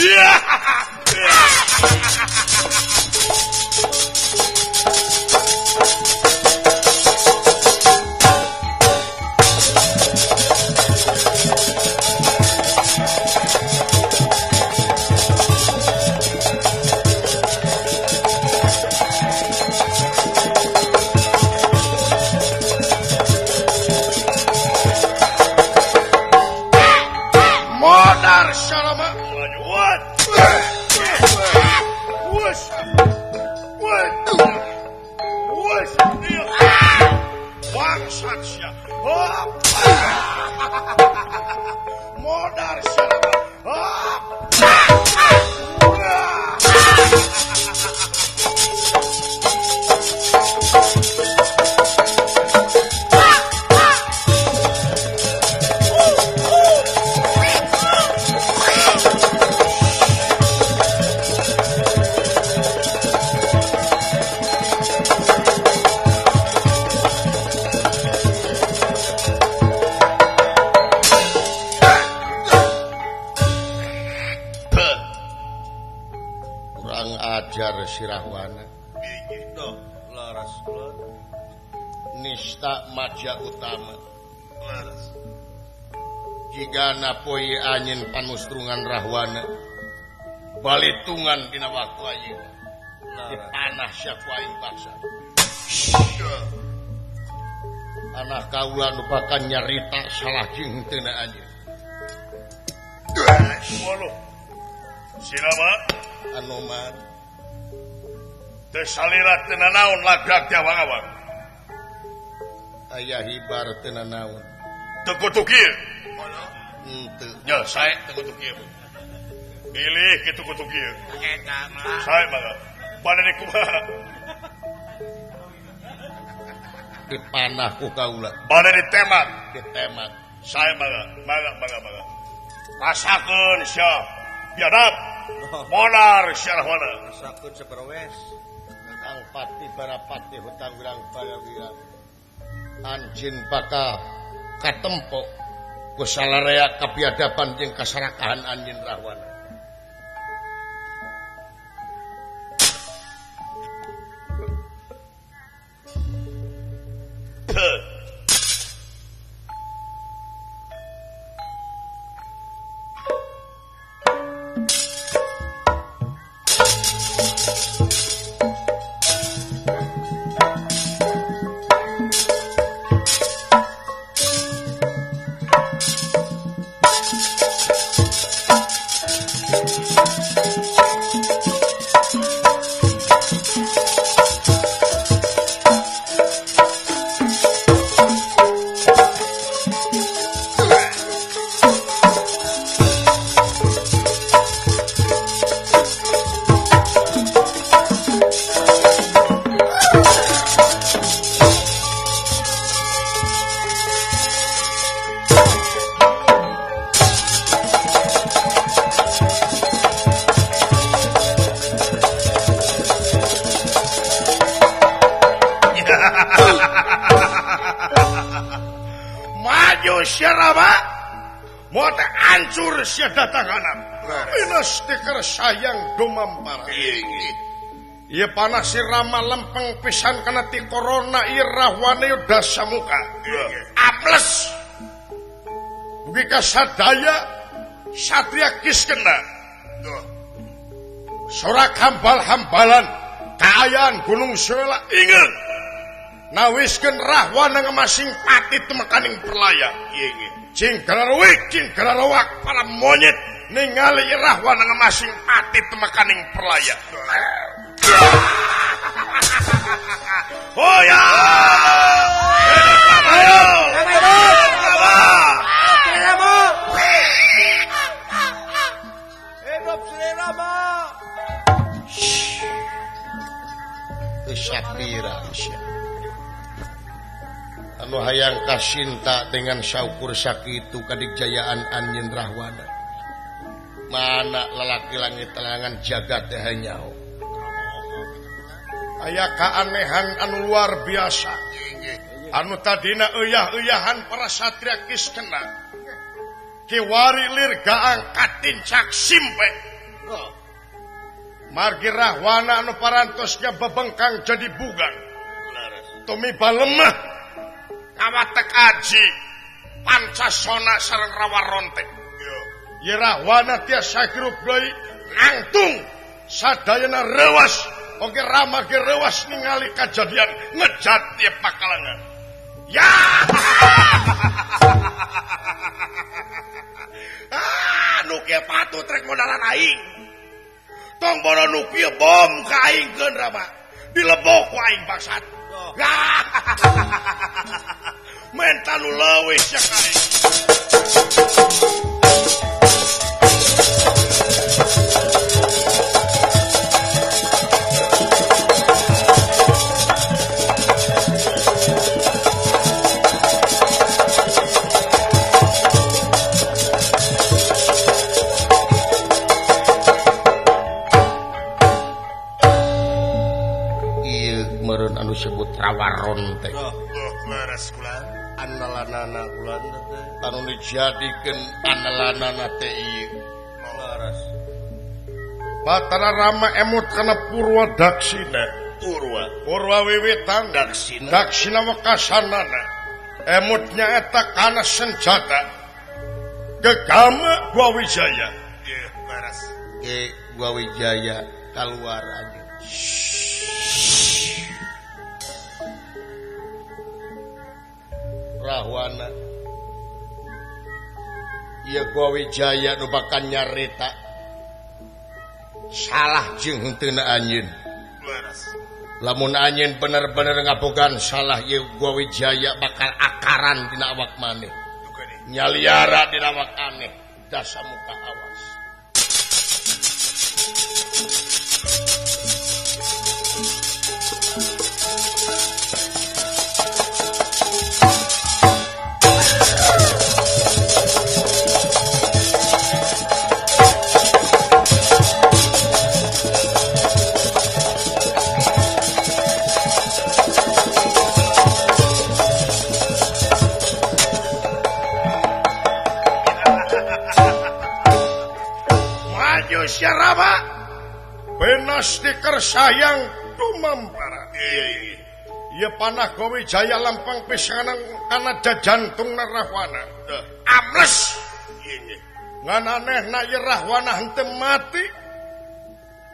Modar salama. sia. Hop. Modar sia. Hop. Sirahwana laras nista maja utama laras jika napoi anyin panustrungan rahwana balitungan dina waktu ayeuna dipanah sia ku aing paksa anak kaula nu bakal nyarita salah jeung henteu na anjeun. Waduh sirama anoman teu salira teu nanaon lagrak ti awang-awang. Aya hibar teu nanaon. Teu kutu kieu. Henteu. Nya sae teu kutu kieu. Bilih kitu kutu kieu. Eta mah. Sae mah. Bade di kumaha? Dipanah ku kaula. Bade ditembak, ditembak. Sae mah. Mangga mangga mangga. Rasakeun sia. Biadab. Modar sia rahwana. Rasakeun saperwes. Kang Pati Barapati hutang wirang balawira anjin bakal katempo ku salarea kabiadaban jeung kasarakahan anjin rahwana. Maju syaraba mau hancur sia datanganan minus tiker sayang dumampara. Ieu panas si Rama lempeng pisan kana ti corona ieu rahwane dasamuka aples dugi ka sadaya satria Kiskenda sorak hambal-hambalan kaayaan Gunung Suela ingeun nawiskeun rahwana ngemasing pati temekaning perlaya. Cing galaruwik cing galarowak para monyet ningali rahwana ngemasing pati temekaning perlaya. Oh ya! Ayo! Hidup Sri Rama! Sapira sia. Anu hayang kasinta dengan saukur sakitu kadigjayaan anjeun rahwana. Mana lalaki langit telangan jagat teh nyaho. Aya keanehan anu luar biasa. Anu tadina euyah-euyahan para satria Kiskenda. Kiwari lir gaang katincak simpe. Margi rahwana anu parantosnya bebengkang jadi bugang. Tumiba lemah kawatek aji pancasona sareng rawa rontek. Ye rahwana tiasa hirup deui nangtung sadayana reuas. Oke Rama ge reuas ningali kajadian ngejat ieu pakalangan. Ya. Ah, nu kieu patut rek modalan aing. Tong bodo nu kieu bom ka aing keun Rama. Dilebok ku aing bangsat. Menta nu leuwih cek aing. Sebut rawaron teh. Leres kula. Andalanana kula teh. Anu dijadikeun andalanana teh ieu. Leres. Batara Rama emut kana Purwa Daksina. Purwa. Purwa wiwitan Daksina. Daksina wekasanana. Emutnya eta kana senjata. Gegama Gua Wijaya. Ieu leres. Ge Gua Wijaya kaluar anjeun. Rahwana ieu Gua Wijaya nu bakal nyarita salah jeung henteu anjeun. Lamun anjeun bener-bener ngabogaan salah ieu Gua Wijaya bakal akaran dina awak maneh, nyaliara dina awak aneh. Dasa muka awas. Rama benas dikersayang tumampara. Ieu panah Gua Wijaya lampang pisan kana jajantungna Rahwana. Amles. Ngan anehna ieu Rahwana henteu mati.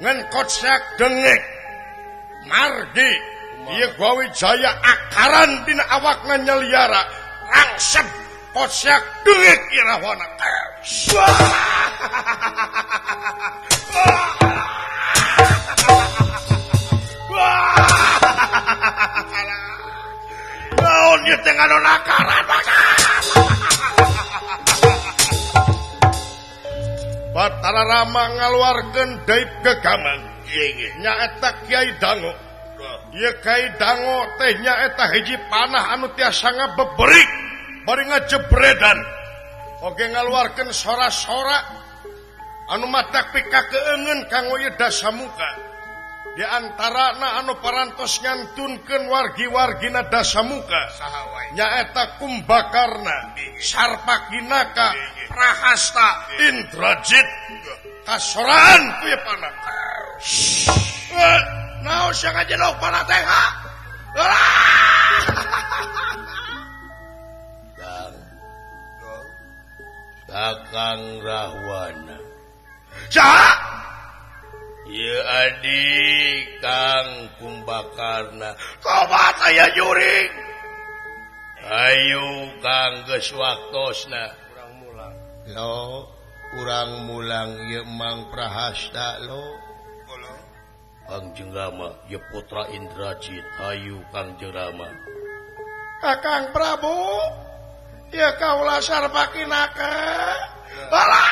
Ngan kocak dengek. Margi ieu Gua Wijaya akaran dina awakna nyaliara. Rangsep kocak dengek ieu Rahwana. Naon ieu teh ngadon akaran. Batara Rama ngaluarkeun daib gegaman. Nyaeta Kiai Dango. Ieu Kiai Dango teh nyaeta hiji panah anu tiasa ngabeberik bari ngajebredan. Oge ngaluarkeun sora-sora anu matak pikakeungeun kanggo ieu Dasamuka. Di antarana anu parantos ngantunkeun wargi-wargina Dasamuka nyaeta Kumbakarna, Sarpakinaka, Prahasta, Indrajit. Kasoraan ku ieu panah. Naon sia ngajedog panah teh ha? Kakang Rahwana. Saha? Ieu adi Kang Kumbakarna. Tobat aya juring. Ayo Kang geus waktosna. Urang mulang. Lo, urang mulang ieu Mang Prahasta lo. Kang Jengrama, ieu putra Indrajit. Ayo Kang Jengrama. Kakang Prabu. Ya kaulah Sarpakinaka. Alah.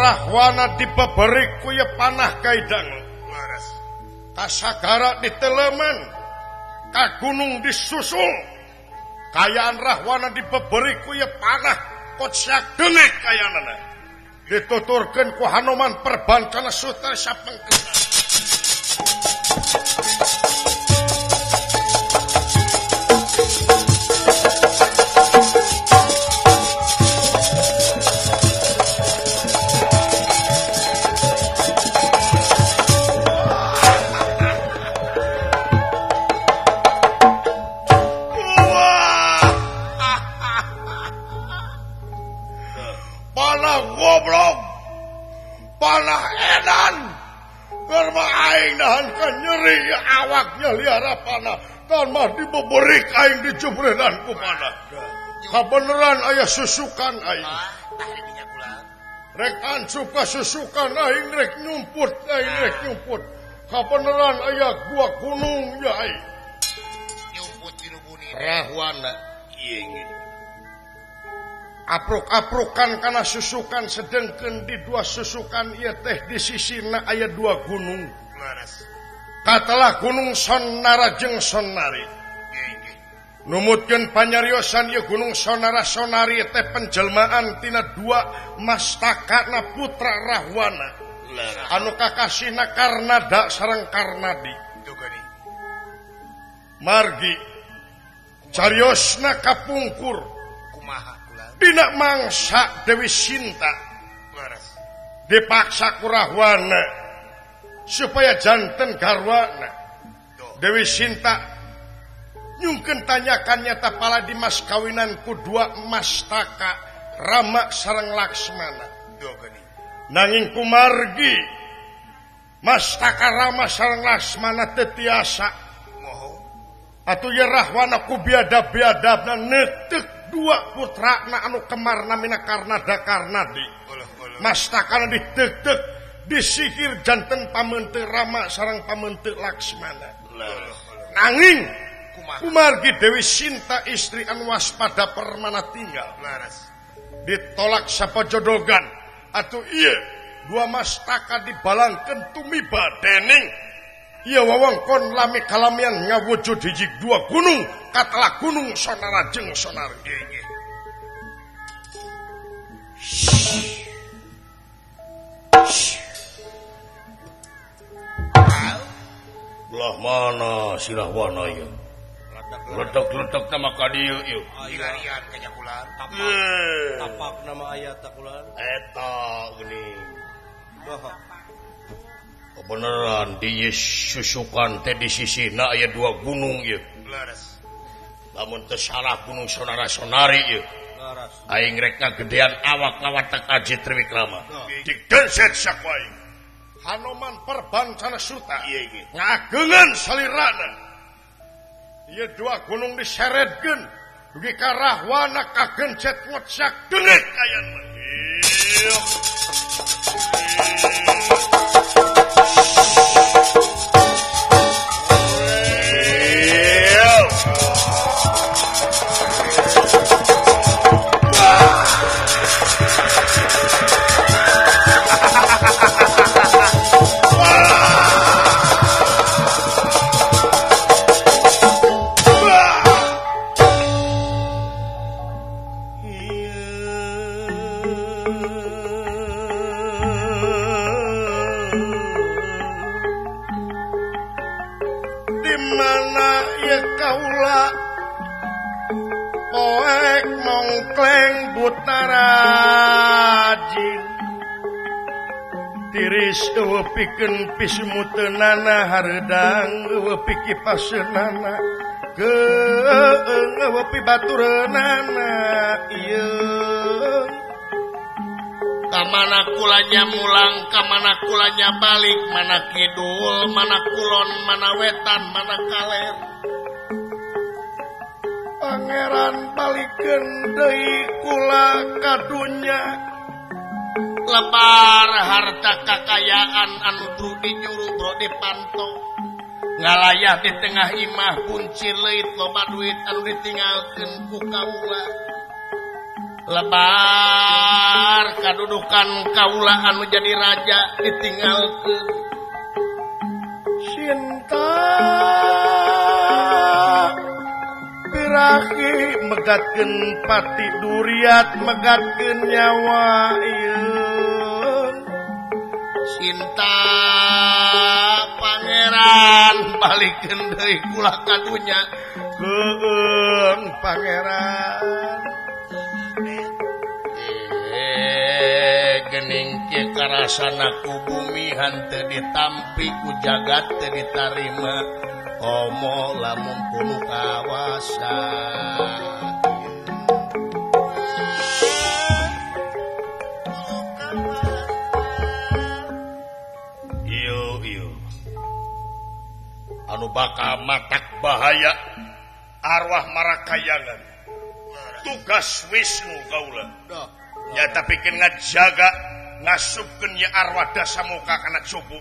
Rahwana dibeberik ku ieu panah kaidang. Kasagara diteleman, ka gunung disusul. Kayaan Rahwana dibeberik ku ieu panah kocak deungik kayanana. Dituturkeun ku Hanoman perban kana sutra sapengkeuna. Goblok. Panah edan. Karma aing nahan ka nyeri awaknya liara panah. Tanah dibeberik aing dijebredan ku panah. Kabeneran aya susukan aing. Rek ancup ka susukan aing rek nyumput aing rek nyumput. Kabeneran aya gua gunung ya aing. Nyumput di buni. Rahwana ieu. Apruk-aprukan kana susukan sedengkeun di dua susukan ieu teh di sisina aya dua gunung. Leres. Katelah Gunung Sonara jeung Sonari. Numutkeun panyariosan ieu Gunung Sonara Sonari teh penjelmaan tina dua mastakana putra Rahwana. Anu kakasihna Karnada sareng Karnadi. Margi cariosna kapungkur kumaha dina mangsa Dewi Sinta dipaksa ku Rahwana supaya janten garwana. Dewi Sinta nyungkeun tanyakan nyata pala di mas kawinan ku dua mastaka Rama sareng Laksmana. Nanging kumargi mastaka Rama sareng Laksmana teu tiasa. Atuh ye Rahwana ku biadab-biadabna neuteuk dua putrana anu kemar namina Karnada Karnadi. Mastakana diteuk-teuk disihir janten pameunteuk Rama sareng pameunteuk Laksmana. Nanging kumargi Dewi Sinta istri anu waspada permana tinggal. Ditolak sapajodogan atuh ieu dua mastaka dibalangkeun tumiba dening ieu wewengkon lami kalamian ngawujud hiji dua gunung katelah Gunung Sonara jeung Sonari. Belah mana si Rahwana ieu? Letek-letek nama ka dieu ieu. Dilarian ka Jakulan. Tapak nama aya takulan. Eta geuning. Kebeneran di susukan teh di sisina aya dua gunung ieu. Leres. Lamun teu salah Gunung Sonara Sonari ieu. Leres. Aing rek ngagedean awak lawan Aji Triwikrama. Digenset saku aing. Hanoman Perbancana Suta ngagengan salirana. Ieu dua gunung diseredkeun dugi ka Rahwana kagencet ngocak deungit ayana. Tiris eueuh pikeun pismuteunana hareudang eueuh pikipaseunana keung eueuh pibatureunana ieu. Kamana kulanya mulang, kamana kulanya balik, mana kidul, mana kulon, mana wetan, mana kaler. Pangeran balikeun deui kula ka dunya. Lebar harta kakayaan anu bro dinyuru bro dipanto. Ngalayah di tengah imah kunci leuit loba duit anu ditinggalkeun ku kaula. Lebar kadudukan kaula anu jadi raja ditinggalkeun. Cinta birahi megatkeun pati duriat megatkeun nyawa ieu. Cinta pangeran balikeun deui kula ka dunya. Keung pangeran. Gening kieu karasana ku bumi hanteu ditampi ku jagat teu ditarima komo lamun kuno kawasa. Nu bakal matak bahaya arwah marakayangan. Tugas Wisnu kaula. Nyata pikeun ngajaga ngasupkeun nya arwah Dasamuka kana cupu.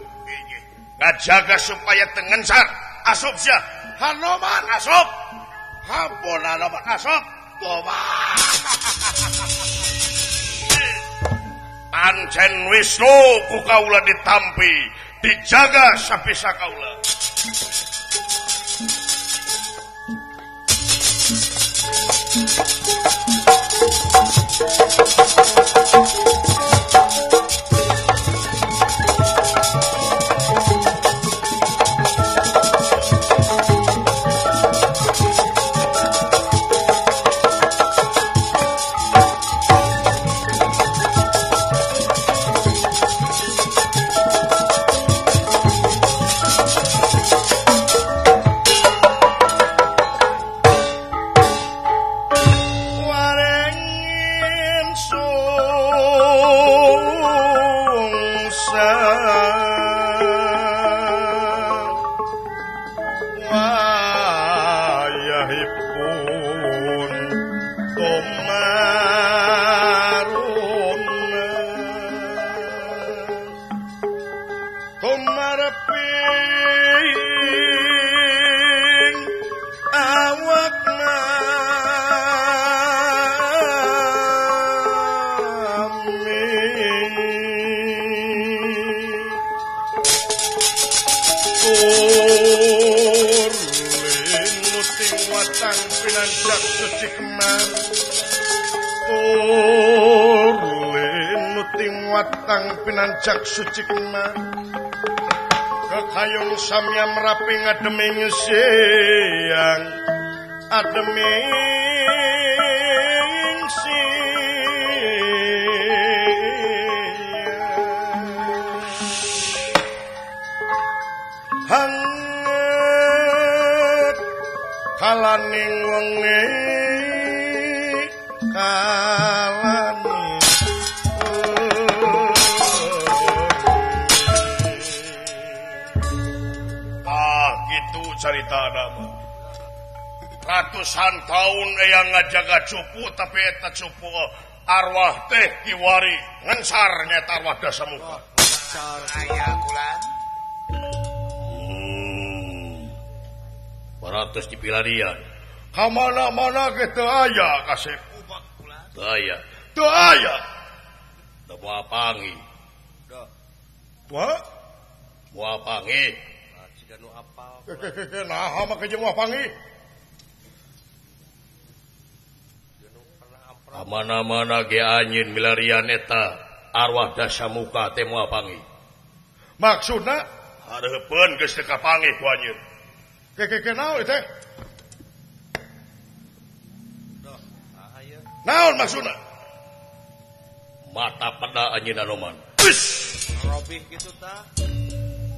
Ngajaga supaya teu ngensar. Asup sia. Hanoman asup. Hampun Hanoman asup. Toba. Pancen Wisnu ku kaula ditampi, dijaga sapisa kaula. Pinancak suci kemar kekayung samya merapi ngademing siang ademing siang hangat kalaning wengi kalaning. Carita nama ratusan tahun yang ngajaga cupu tapi eta cupu arwah teh kiwari ngensar nyata arwah Dasamuka. Aya kulan. Parantos dipilarian. Ka mana-mana ge teu aya kasep. Teu aya. Teu aya. Teu moal panggih. Wah? Moal panggih. Nah, mah jeung moal panggih. Ka mana-mana ge anjeun milarian eta arwah Dasamuka teh moal panggih. Maksudna hareupeun geus teu kapanggih ku anjeun. Ke naon teh? Naon maksudna? Mata peda anjeun Anoman. Robih kitu tah.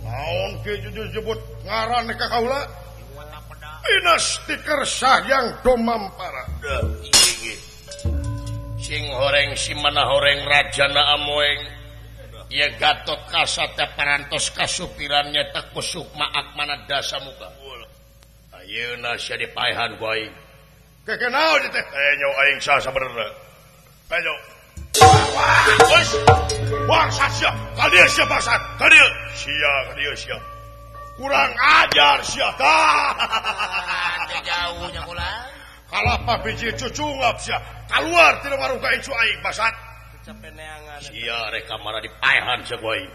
Naon kieu jujur jebut ngaran ka kaula? Pinas stiker sahyang domampara. Sing horeng si mana horeng rajana amoeng. Ieu Gatot Kaca teh parantos kasupiran nyata ku Sukma Akmana Dasamuka. Ayeuna sia dipaehan ku aing. Keke naon teh? Nyo aing saha sabenerna. Nyo. Wes. Bangsat sia. Ka dieu sia bangsat. Ka dieu. Sia ka dieu sia. Kurang ajar sia. Teu jauh nya kula. Kalapa biji cucungap sia. Kaluar tina warung ka incu aing bangsat. Sia rek ka mana dipaehan sia ku aing.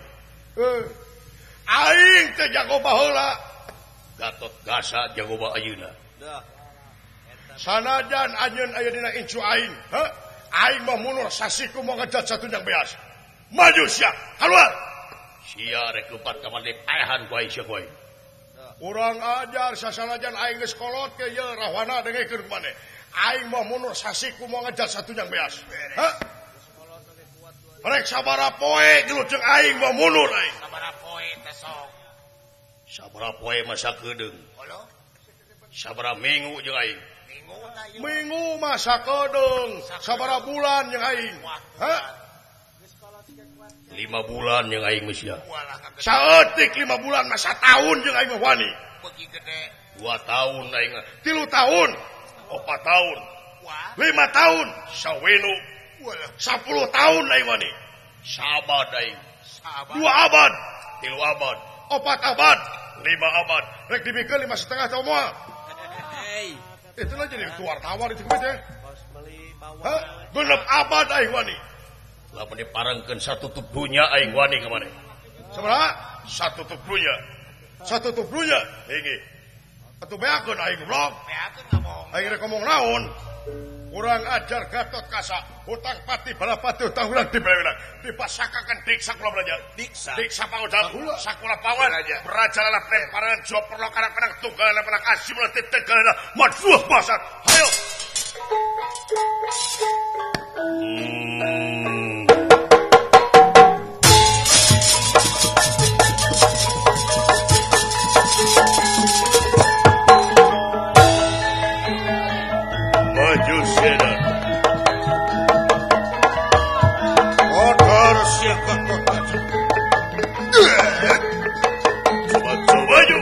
Aing teh jago baheula. Gatot Kaca jago ba ayeuna. Sanajan anjeun aya dina incu aing, heh? Aing mah mundur sasiku mau ngejat satu yang beas. Maju sia, keluar. Sia rek lompat ka mana dipaehan ku aing sia ku aing. Urang ajar sasanajan aing geus kolot ke ieu rahwana dengekeun ku maneh. Aing mah mundur sasiku mau ngejat satu yang beas. Heh? Rek sabaraha poe gelut jeung aing mah mundur aing. Sabaraha poe teh sok. Sabaraha poe masa keudeung. Sabaraha minggu jeung aing. Minggu masa keudeung, sabaraha bulan jeung aing. Hah? 5 bulan jeung aing mah sia. Saeutik 5 bulan masa tahun jeung aing mah wani. beuki gede. 2 tahun aing 3 tahun 4 tahun 5 tahun sawenu 10 tahun aing wani saabad aing 2 abad 3 abad 4 abad 5 abad rek dibikeun 5,5 tahun moal. Itulah jadi wartawan itu teh. Hah? Genep abad aing wani. Lamun diparengkeun satutup dunya aing wani ka maneh. Sabaraha? Satutup dunya. Satutup dunya. Hiji. Atuh beakeun aing goblok. Beakeun ngomong. Aing rek ngomong naon? Kurang ajar Gatot Kaca, hutang pati balapati hutang urang dibelewena. Dipasakakeun diksa kula belajar. Diksa. Diksa pangucap, sakula pawan, berajalana premparan joperlo karang penang tunggalana penang asimula titegalana madfuh basat. Hayo. Maju sena. Kotor sia Gatot Kaca. Coba maju.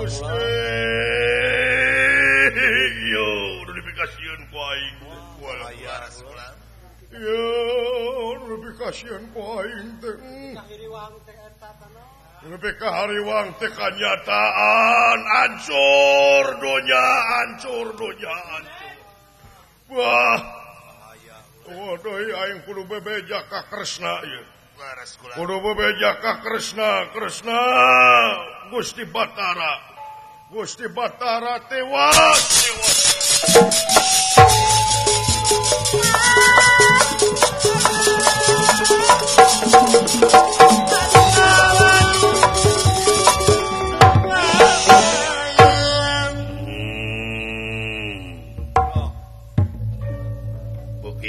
Gusti. Yo, dipikasieun ku aing. Yo, dipikasieun ku aing teh. Lebih ka hariwang teh kanyataan hancur donya, hancur donya, hancur. Wah. Waduh, aing kudu bebeja ka Kresna ieu. Kudu bebeja ka Kresna, Kresna Gusti Batara. Gusti Batara tewas, tewas.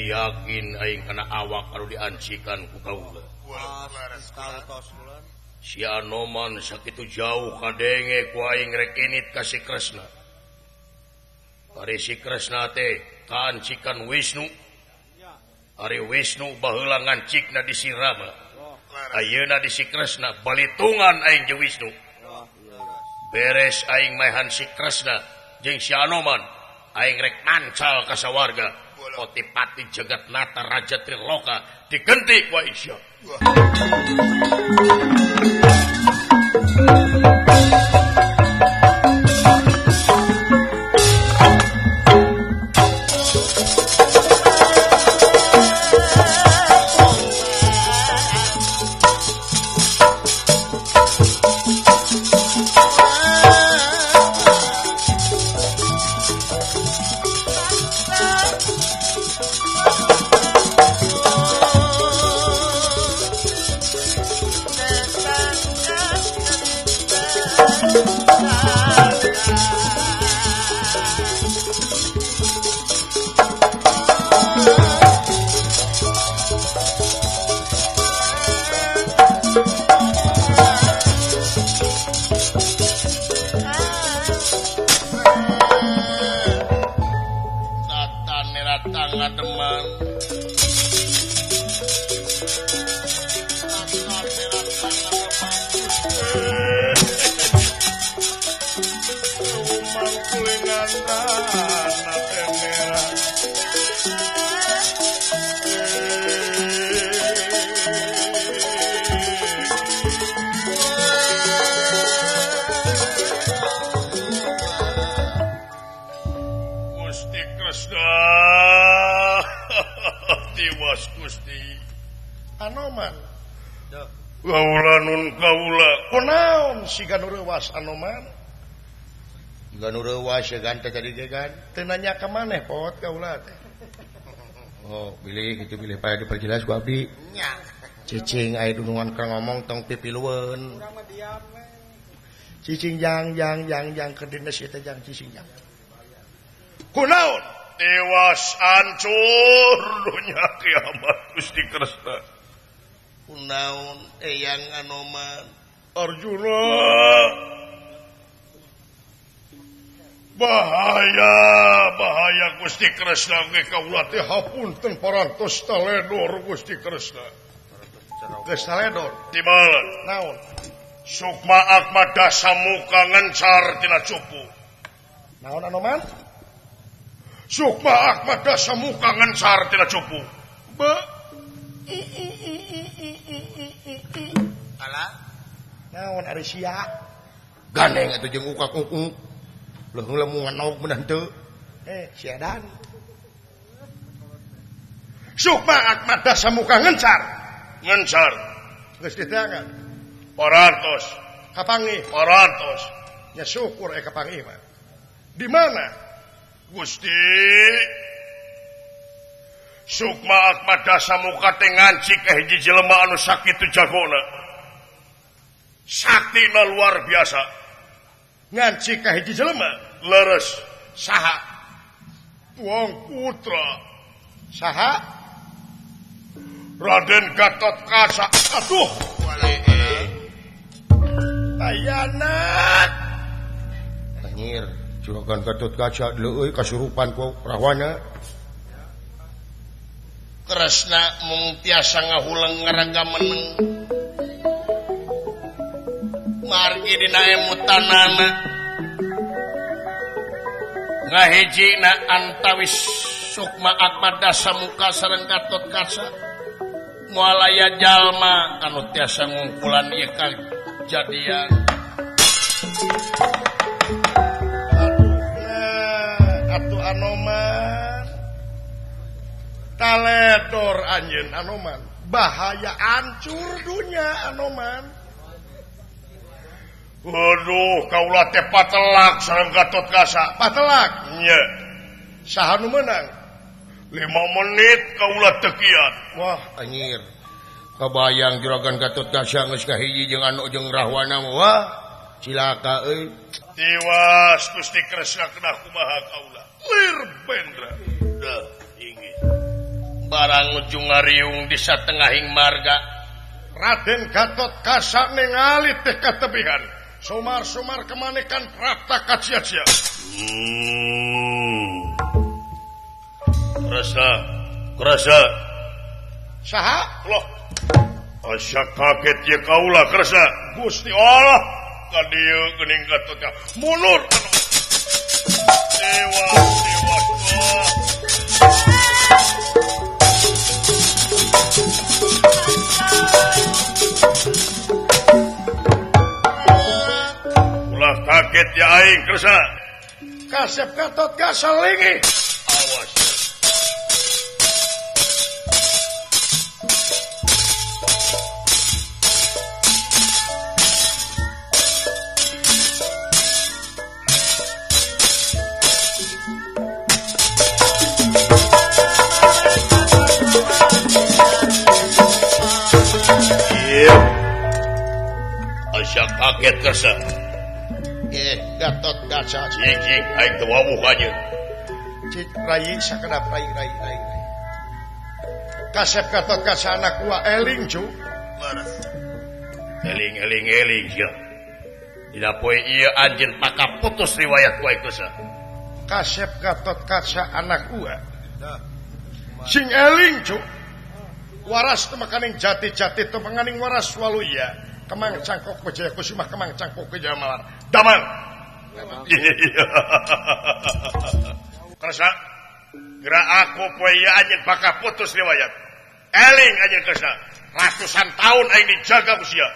Yakin aing kana awak anu diancikan ku kaula. Si Anoman sakitu jauh kadenge ku aing rek init ka si Kresna. Ari si Kresna teh kaancikan Wisnu. Ari Wisnu baheula ngancikna di si Rama. Ayeuna di si Kresna balitungan aing jeung Wisnu. Beres aing maehan si Kresna jeung si Anoman, aing rek mancal ka sawarga. Potipati jagat nata raja Triloka digenti ku Aisyah. Anoman. Kaula nun kaula. Kunaon siga nu reuwas Anoman? Siga nu reuwas ya gan teh tadi ge gan. Teu nanya ka maneh pot kaula teh. Oh, bilih kitu bilih paya diperjelas ku abdi. Nya. Cicing aya dunungan keur ngomong tong pipilueun. Urang mah diam we. Cicing jang jang jang jang keur dines ieu teh jang cicing jang. Kunaon? Tewas hancur dunya kiamat Gusti Kresna. Kunaon eyang Anoman? Arjuna. Bahaya, bahaya Gusti Kresna ge kaula teh hapunten parantos taledor Gusti Kresna. Geus taledor tibalan. Naon? Sukma Akma Dasamuka ngencar tina cupu. Naon Anoman? Sukma Akma Dasamuka ngencar tina cupu. Be Alah. Naon ari sia? Gandeng atuh jeung ukak-ukuk. Leuh lemungan naok meunah teu. Sia dan. Sukma Akma Dasamuka ngencar. Ngencar. Geus diteangan. Parantos. Kapanggih? Parantos. Nya syukur kapanggih mah. Di mana? Gusti Sukma Akma Dasamuka teh ngancik ka hiji jelema anu sakitu jagona. Saktina luar biasa. Ngancik ka hiji jelema leres. Saha? Tuang Putra. Saha? Raden Gatot Kaca. Aduh. Ayana. Anjir, juragan Gatot Kaca leueuy kasurupan ku Rahwana. Kresna mung tiasa ngahuleng ngaraga meneng. Margi dina emutanana Ngahijina antawis Sukma Akma Dasamuka sareng Gatot Kaca moal aya jalma anu tiasa ngungkulan ieu kajadian. Aduh, atuh Anoman taledor anjeun Anoman, bahaya ancur dunya Anoman. Waduh, kaula teh patelak sareng Gatot Kaca. Patelak? Nya. Saha nu meunang? 5 menit kaula teu kiat. Wah, anjir. Kabayang juragan Gatot Kaca geus kahiji jeung anu jeung Rahwana mah. Wah, cilaka euy. Tiwas Gusti Kresna kena kumaha kaula. Lir bendra. Dah, inggih. Barang ujung ngariung di satengahing marga. Raden Gatot Kaca ningali teh katebihan. Somar-somar kemanekan prapta kacia-cia. Kerasa, kerasa. Saha? Loh. Asa kaget ye kaula kerasa. Gusti Allah, ka dieu geuning Gatot Kaca. Mundur. Dewa, dewa. Ulah kaget ya aing kersa. Kasep Gatot Kaca linggih. Awas. Iya. Asa kaget kersa. Gatot Kaca. Cing, aing teu wawuh anjeun. Cik rai sakedap rai rai rai. Kasep Gatot Kaca anak gua eling cu. Leres. Eling eling eling sia. Dina poe ieu anjeun paka putus riwayat ku aing kersa. Kasep Gatot Kaca anak gua. Sing eling cu. Waras teu makaning jati-jati teu menganing waras waluya. Kemang cangkok Wijaya Kusuma kemang cangkok Wijaya Malar. Damang. Kersa, gerak aku poe ieu anjeun bakal putus riwayat. Eling anjeun kersa. Ratusan tahun aing dijaga ku sia.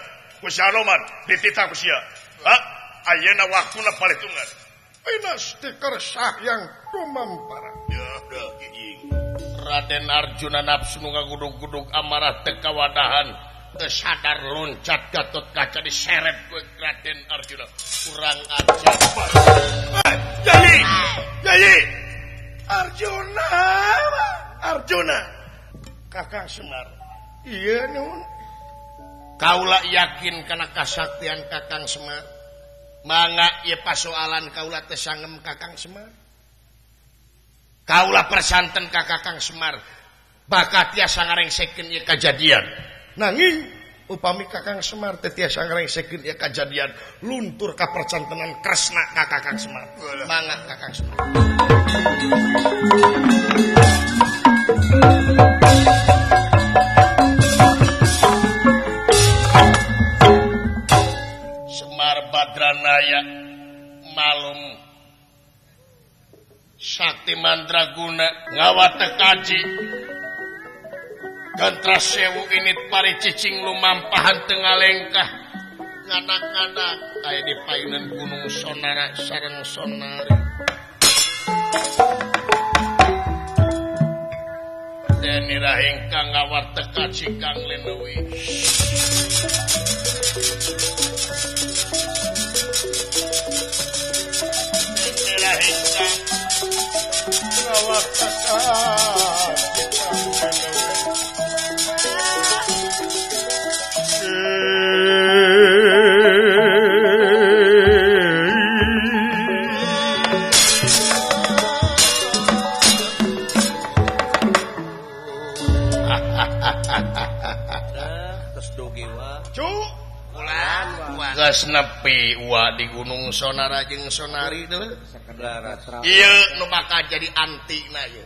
Ku si Anoman dititah ku sia. Ha? Ayeuna waktuna palitungan. Pinasti kersa yang tumampara. Ya, dah giging. Raden Arjuna nafsu nu ngagudug-gudug amarah teu kawadahan. Teu sadar loncat Gatot Kaca diseret ku Raden Arjuna. Kurang ajar. Yai! Yai! Arjuna! Arjuna! Kakang Semar. Iya nun. Kaula yakin kana kasaktian Kakang Semar. Mangga ieu pasoalan kaula teh sangem Kakang Semar. Kaula persanten ka Kakang Semar. Bakal tiasa ngarengsekeun ieu kajadian. Nanging upami Kakang Semar teh tiasa ngarengsekeun ieu kajadian luntur ka percantenan Kresna ka Kakang Semar. Mangga Kakang Semar. Semar Badranaya malum Sakti Mandraguna ngawat tekaji Gantra sewu init pari cicing lumampahan tengah lengkah ngadak-ngadak aya di payunan gunung Sonara sareng Sonari. Deni rahingkang ngawat tekaji Kang Lenuwi. Deni rahingkang ngawat tekaji Kang Lenuwi. Geus nepi wa di Gunung Sonara jeung Sonari deuleu. Ieu nu bakal jadi antina ieu.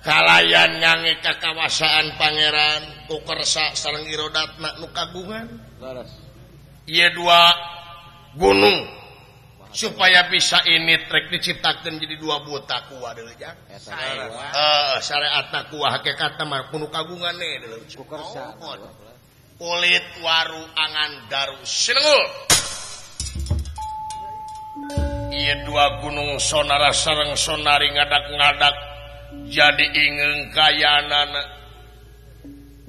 Kalayan nyange ka kawasaan pangeran ku Kersa sareng Irodatna nu kagungan. Ieu dua gunung Supaya bisa ini trek diciptakan jadi dua buta kuah deui jang. Syariatna kuah hakikatna mah kudu kagungan deui. Kulit waru angan daru sinengul. Ieu dua gunung sonara sareng sonari ngadak-ngadak jadi ingeung kayanana.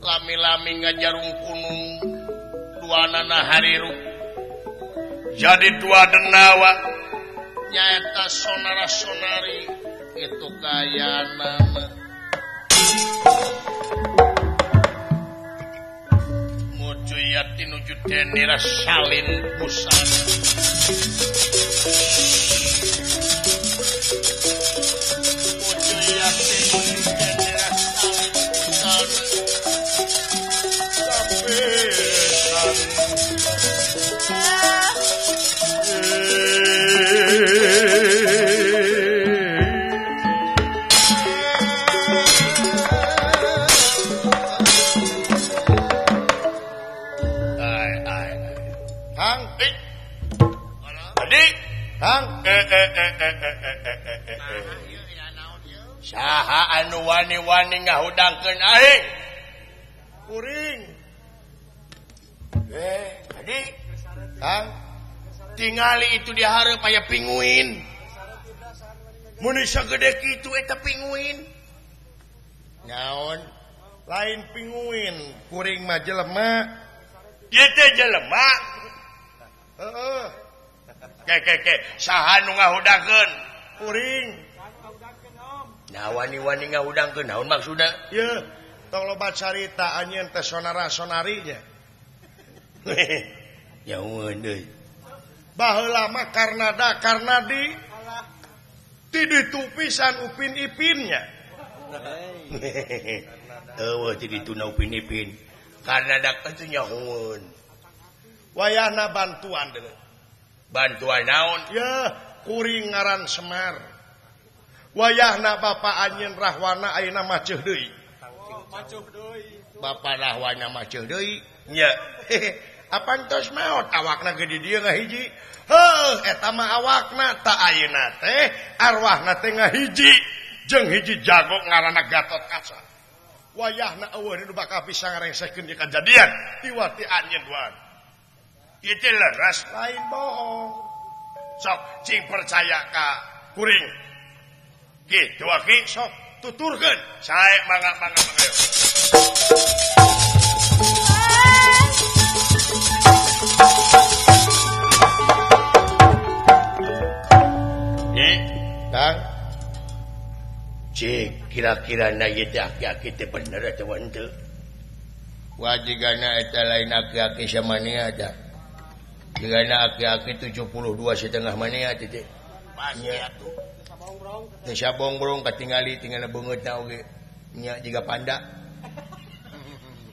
Lami-lami ngajarung kunung duanana hariru. Jadi dua denawa nyaeta sonara sonari itu kayanana. Mujuyati nuju denira salin busana. Mujuyati nuju denira salin busana. Saha anu wani-wani ngahudangkeun aing? Kuring. Adi, Kang, tingali itu dihareup aya pinguin. Mun sagede kitu eta pinguin. Naon? Lain pinguin, kuring mah jelema. Ieu teh jelema. Heeh. Ke saha nu ngahudangkeun? Kuring. Nah wani-wani ngahudangkeun naon maksudna? Yeuh, tong loba carita anjeun teh sonara sonarinya. Nyaun deui. Baheula mah karnada karnadi ti ditu pisan Upin Ipinnya. Eueuh ti dituna Upin Ipin. Karnada teh nyahueun. Wayahna bantuan deui. Bantuan naon? Yeuh, kuring ngaran Semar. Wayahna bapa anjeun Rahwana ayeuna maceuh deui. Bapa Rahwana maceuh deui. Nya. Apan tos maot awakna ge di dieu ngahiji. Heuh, eta mah awakna ta ayeuna teh arwahna teh ngahiji jeung hiji jago ngaranna Gatot Kaca. Wayahna eueuh nu bakal bisa ngarengsekeun ieu kajadian tiwati anjeun duaan. Ieu teh leres lain bohong. Sok cing percaya ka kuring. Ki, dua ki sok tuturkeun. Sae mangga mangga mangga. Kang, cik kira-kira na ieu teh aki-aki teh bener atawa henteu? Wajigana eta lain aki-aki samania tah. Jigana aki-aki 72,5 mania teh teh. Pasti atuh. Teh sabongrong katingali tinggalna beungeutna oge. Nya jiga panda.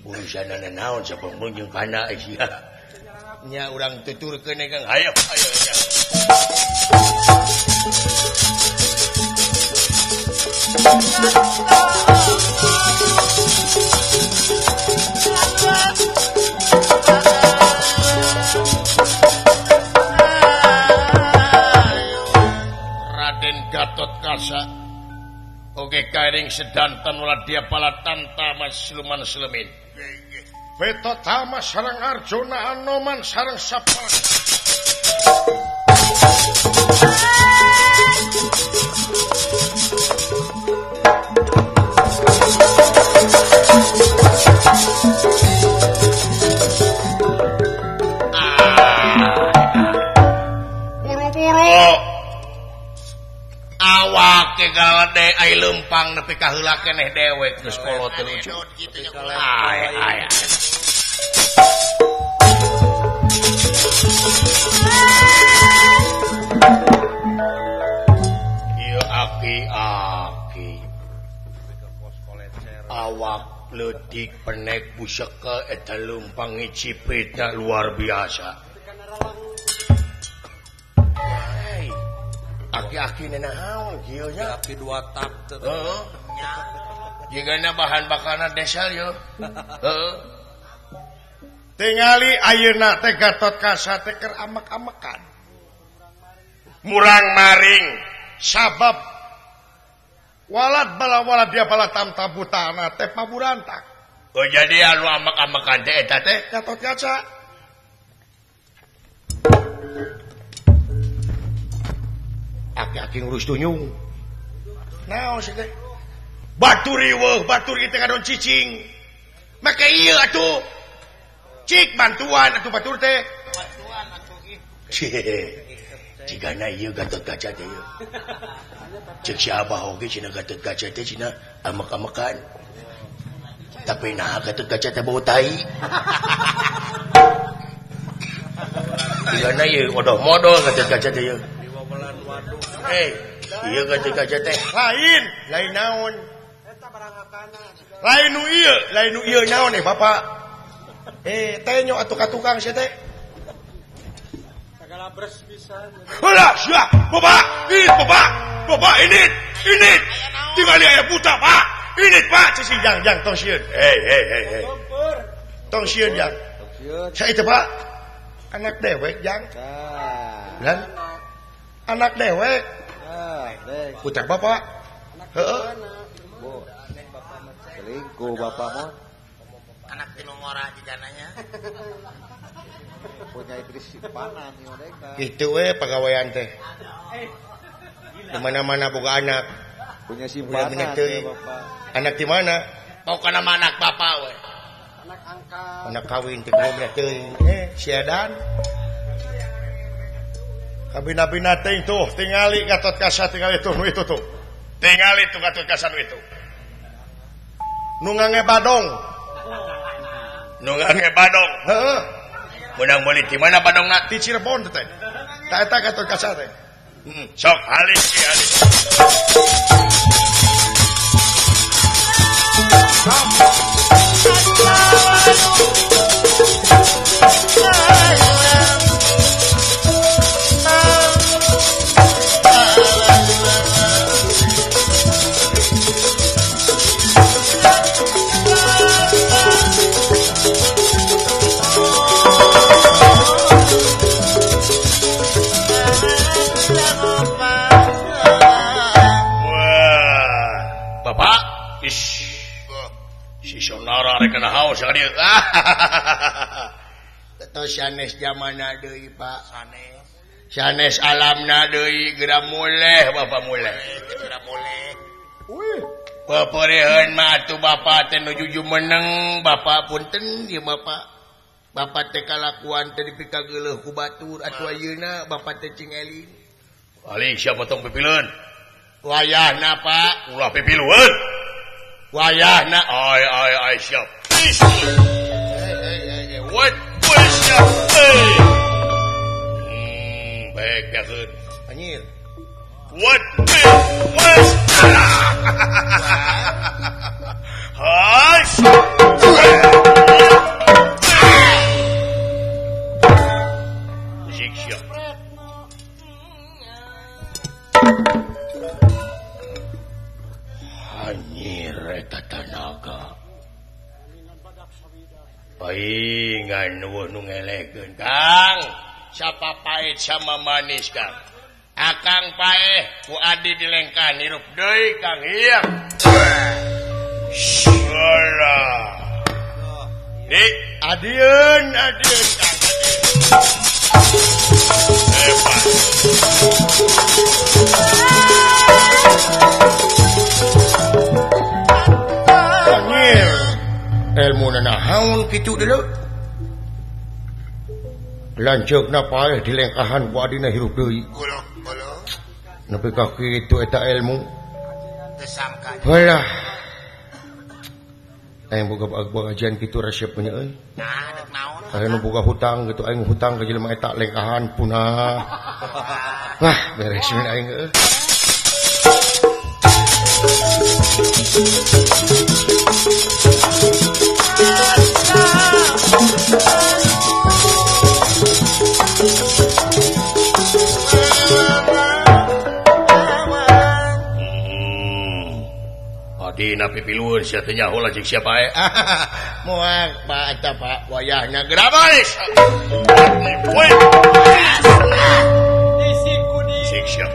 Urusanana naon sabongrong jeung panda sia. Nya urang tuturkeun Kang. Hayo hayo nya. Raden Gatot Kaca oge kairing sedanten wadya palatanta mas siluman silemin. Wetotama sareng Arjuna Anoman sareng Sapala. Buru-buru awak ke galade ai leumpang nepi ka heula keneh dewek geus kolot teh lucu. Ai ai. Ieu aki-aki awak leutik penek buseke eta leumpang ngicipitna luar biasa. Aki-aki naon kieu nya? Aki dua tak teh. Heeh. Jigana bahan bakarna desel yeuh. Heeh. Tingali ayeuna teh Gatot Kaca teh keur amek-amekan. Murang maring sabab walad bala walad dia bala tamta butana teh paburantak. Oh jadi anu amek-amekan teh eta teh Gatot Kaca. Aki-aki ngurus tunyung. Naon sih teh? Batur riweuh, batur ieu teh ngadon cicing. Make ieu atuh. Cik bantuan atuh batur teh. Bantuan atuh ih. Cigana ieu Gatot Kaca teh ieu. Cek si Abah oge cenah Gatot Kaca teh cenah amek-amekan. Tapi nah Gatot Kaca teh bau tai. Cigana ieu odoh-modol Gatot Kaca teh ieu. Eh, ieu Gatot Kaca teh lain, lain naon? Lain nu ieu, lain nu ieu naon eh Bapak? Eh, tenyo atuh ka tukang sia teh. Bres pisan. Halah, sia, Bapak, ini Bapak. Bapak ini, ini. Tingali aya buta, Pak. Ini Pak, cicing jang jang tong sieun. Hei hei hei hei. Tong sieun jang. Saya itu Pak. Anak dewek jang. Dan anak dewek. Putra Bapak. Heeh. Selingkuh Bapak mah. Anak tinu ngora jigananya. Punya istri simpanan mereka. Itu we pagawean teh. Di mana-mana boga anak. Punya simpanan ya, Bapak. Anak di mana? Pokokna mah anak bapak we. Anak angkat. Anak kawin teh goblok teuing. Si Edan. Kabina-bina teuing tuh tingali Gatot Kaca tingali tuh nu itu tuh. Tingali tuh Gatot Kaca nu itu. Nu ngange badong. Nu ngange badong. Heeh. Menang meuli di mana badongna? Di Cirebon teh. Ta eta Gatot Kaca teh. Sok halis ki halis. Sanes zamana deui Pak. Sanes. Sanes alamna deui geura muleh Bapak muleh. Geura muleh. Wih, pepereun mah atuh Bapak teh nuju jumeneng, Bapak punten ieu Bapak. Bapak teh kalakuan teh dipikageuleuh ku batur atuh ayeuna Bapak teh cing eling. Aling siapa tong pipileun? Wayahna Pak, ulah pipilueun. Wayahna ai ai ai siap. Hey, what? Baik ya kan. Anjir. What? What? Hai. Sik siap. Anjir eta tanaga. Paingan nuwun nu ngelekeun Kang. Siapa pahit sama manis Kang. Akang paeh ku adi dilengkahan hirup deui Kang ieu. Alah. Di adieun adieun Kang. Hebat. Anjir. Ilmu naon kitu deuleu. Lanceukna paeh dilengkahan ku adina hirup deui. Nepi ka kitu eta ilmu. Teu sangka. Halah. Aing boga pengajian kitu resep nya euy. Nah, deuk naon? Aing nu boga hutang gitu aing hutang ka jelema eta lengkahan punah. Wah, beres we aing euy. Adina pipilueun sia teh nyaho lajeng siapa ae. Moal Pak eta Pak wayahna geura baris. siap.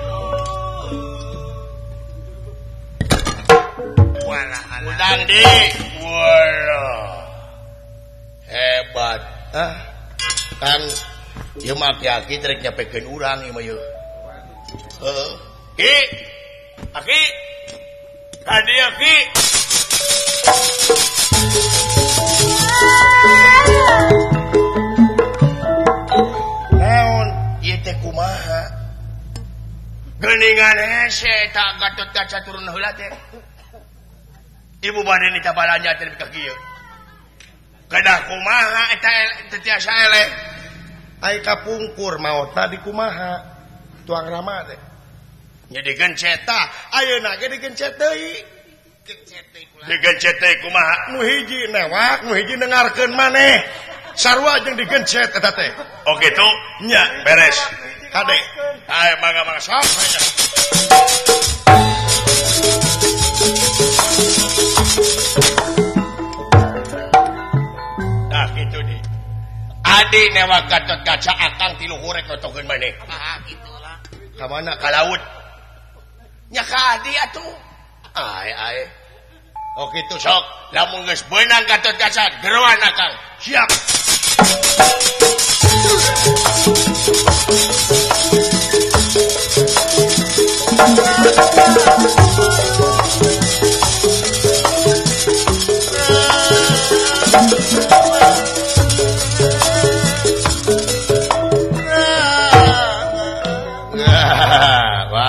Walah udang di. Walah. Hebat. Ah. Kang ieu mah aki-aki rek nyapekeun urang ieu mah yeuh. Heeh. Ki. Aki. Ka dieu Ki. Naon ieu teh kumaha? Geuningan hese eta Gatot Kaca turun heula teh. Ibu bade nita balanja teh ka kieu. Kedah kumaha eta teu tiasa eleh. Ai kapungkur maotna di kumaha? Tuang rama teh. Nya digencet tah, ayeuna ge digencet deui. Digencet deui kumaha? Nu hiji newak, nu hiji dengarkeun maneh. Sarua jeung digencet eta teh. Oh kitu? Nya, beres. Kade. Ayo mangga-mangga sok. Tah kitu di. Adi newak Gatot Kaca akang ti luhur rek notokeun maneh. Ah kitulah. Ka mana? Ka laut. Nya ka adi atuh. Ae ae. Oh kitu sok. Lamun geus beunang Gatot Kaca geroan akang. Siap.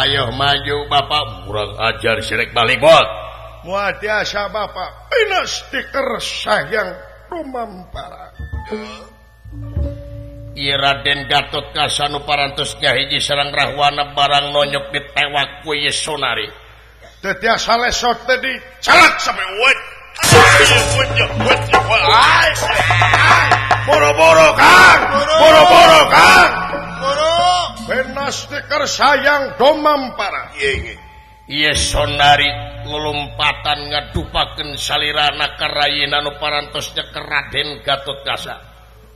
Ayo maju bapak kurang ajar sirek balik bot. Moal tiasa bapak pinus dikersah yang rumampara. Ieu Raden Gatot Kaca nu parantos ngahiji sareng Rahwana barang nonyok ditewak ku ieu Sonari. Teu tiasa lesot teh dicalak sampe uet. Boro-boro Kang, boro-boro Kang. Benas dikersayang domampara. Ieu Sonari lulumpatan ngadupakeun salirana ka rayina nu parantos nyeker Raden Gatot Kaca.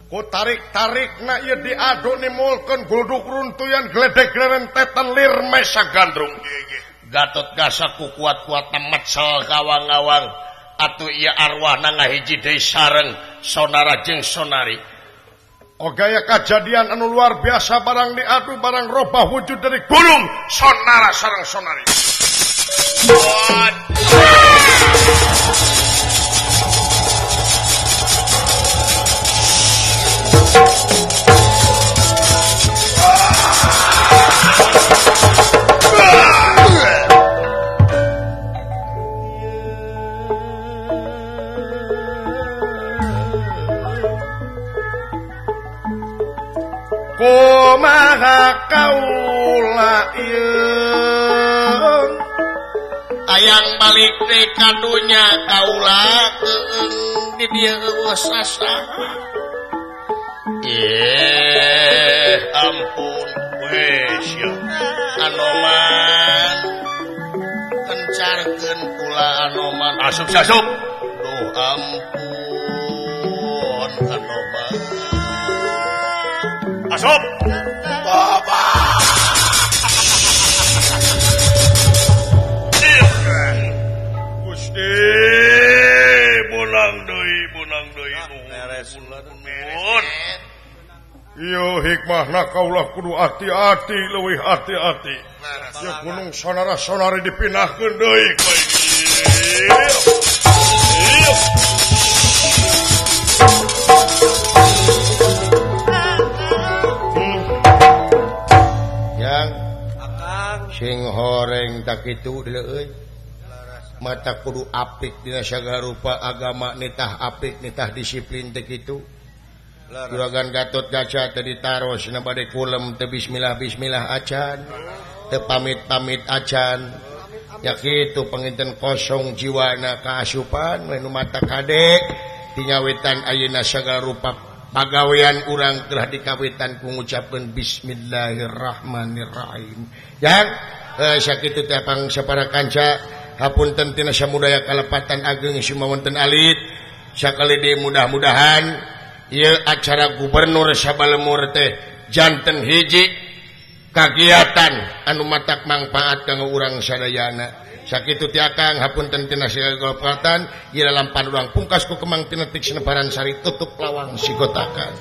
Ku tarik-tarikna ieu diadu nimulkeun gluduk runtuyan gledek rentetan lir mesa gandrung. Gatot Kaca ku kuat-kuatna mecel kawang-awang atuh ieu arwahna ngahiji deui sareng Sonara jeung Sonari. Oh gaya kejadian anu luar biasa barang diadu barang robah wujud dari gunung Sonara sareng Sonari. Kumaha kaula ieu hayang balik deui ka dunya kaula keung di dieu eueuh sasaha. Ampun we sia Anoman kencarkeun kula Anoman asup asup. Duh ampun Anoman asup. Bapak Gusti bonang deui beres. Nuhun. Ieu hikmahna kaulah kudu hati-hati leuwih hati-hati. Ieu gunung sonara-sonari dipindahkeun deui ka ieu. Yang sing horeng tak kitu deuleu euy. Mata kudu apik dina sagala rupa agama nitah apik nitah disiplin teh kitu. Juragan Gatot Kaca teh ditaros na bade kulem teh bismillah bismillah acan teh pamit-pamit acan ya kitu panginten kosong jiwana kaasupan we nu mata kade tingawitan ayeuna sagala rupa pagawean urang telah dikawitan ku ngucapkeun bismillahirrahmanirrahim. Yang sakitu teh pangsa para kanca hapunten tina samudaya kalepatan ageng sumawonten alit sakali deui mudah-mudahan ieu acara gubernur sabalemur teh janten hiji Kagiatan anu matak mangpaat kanggo urang sadayana. Sakitu ti Akang hapunten tina sagala ieu lampan urang pungkas ku kemang tinetik senebaran sari tutup lawang sigotakan.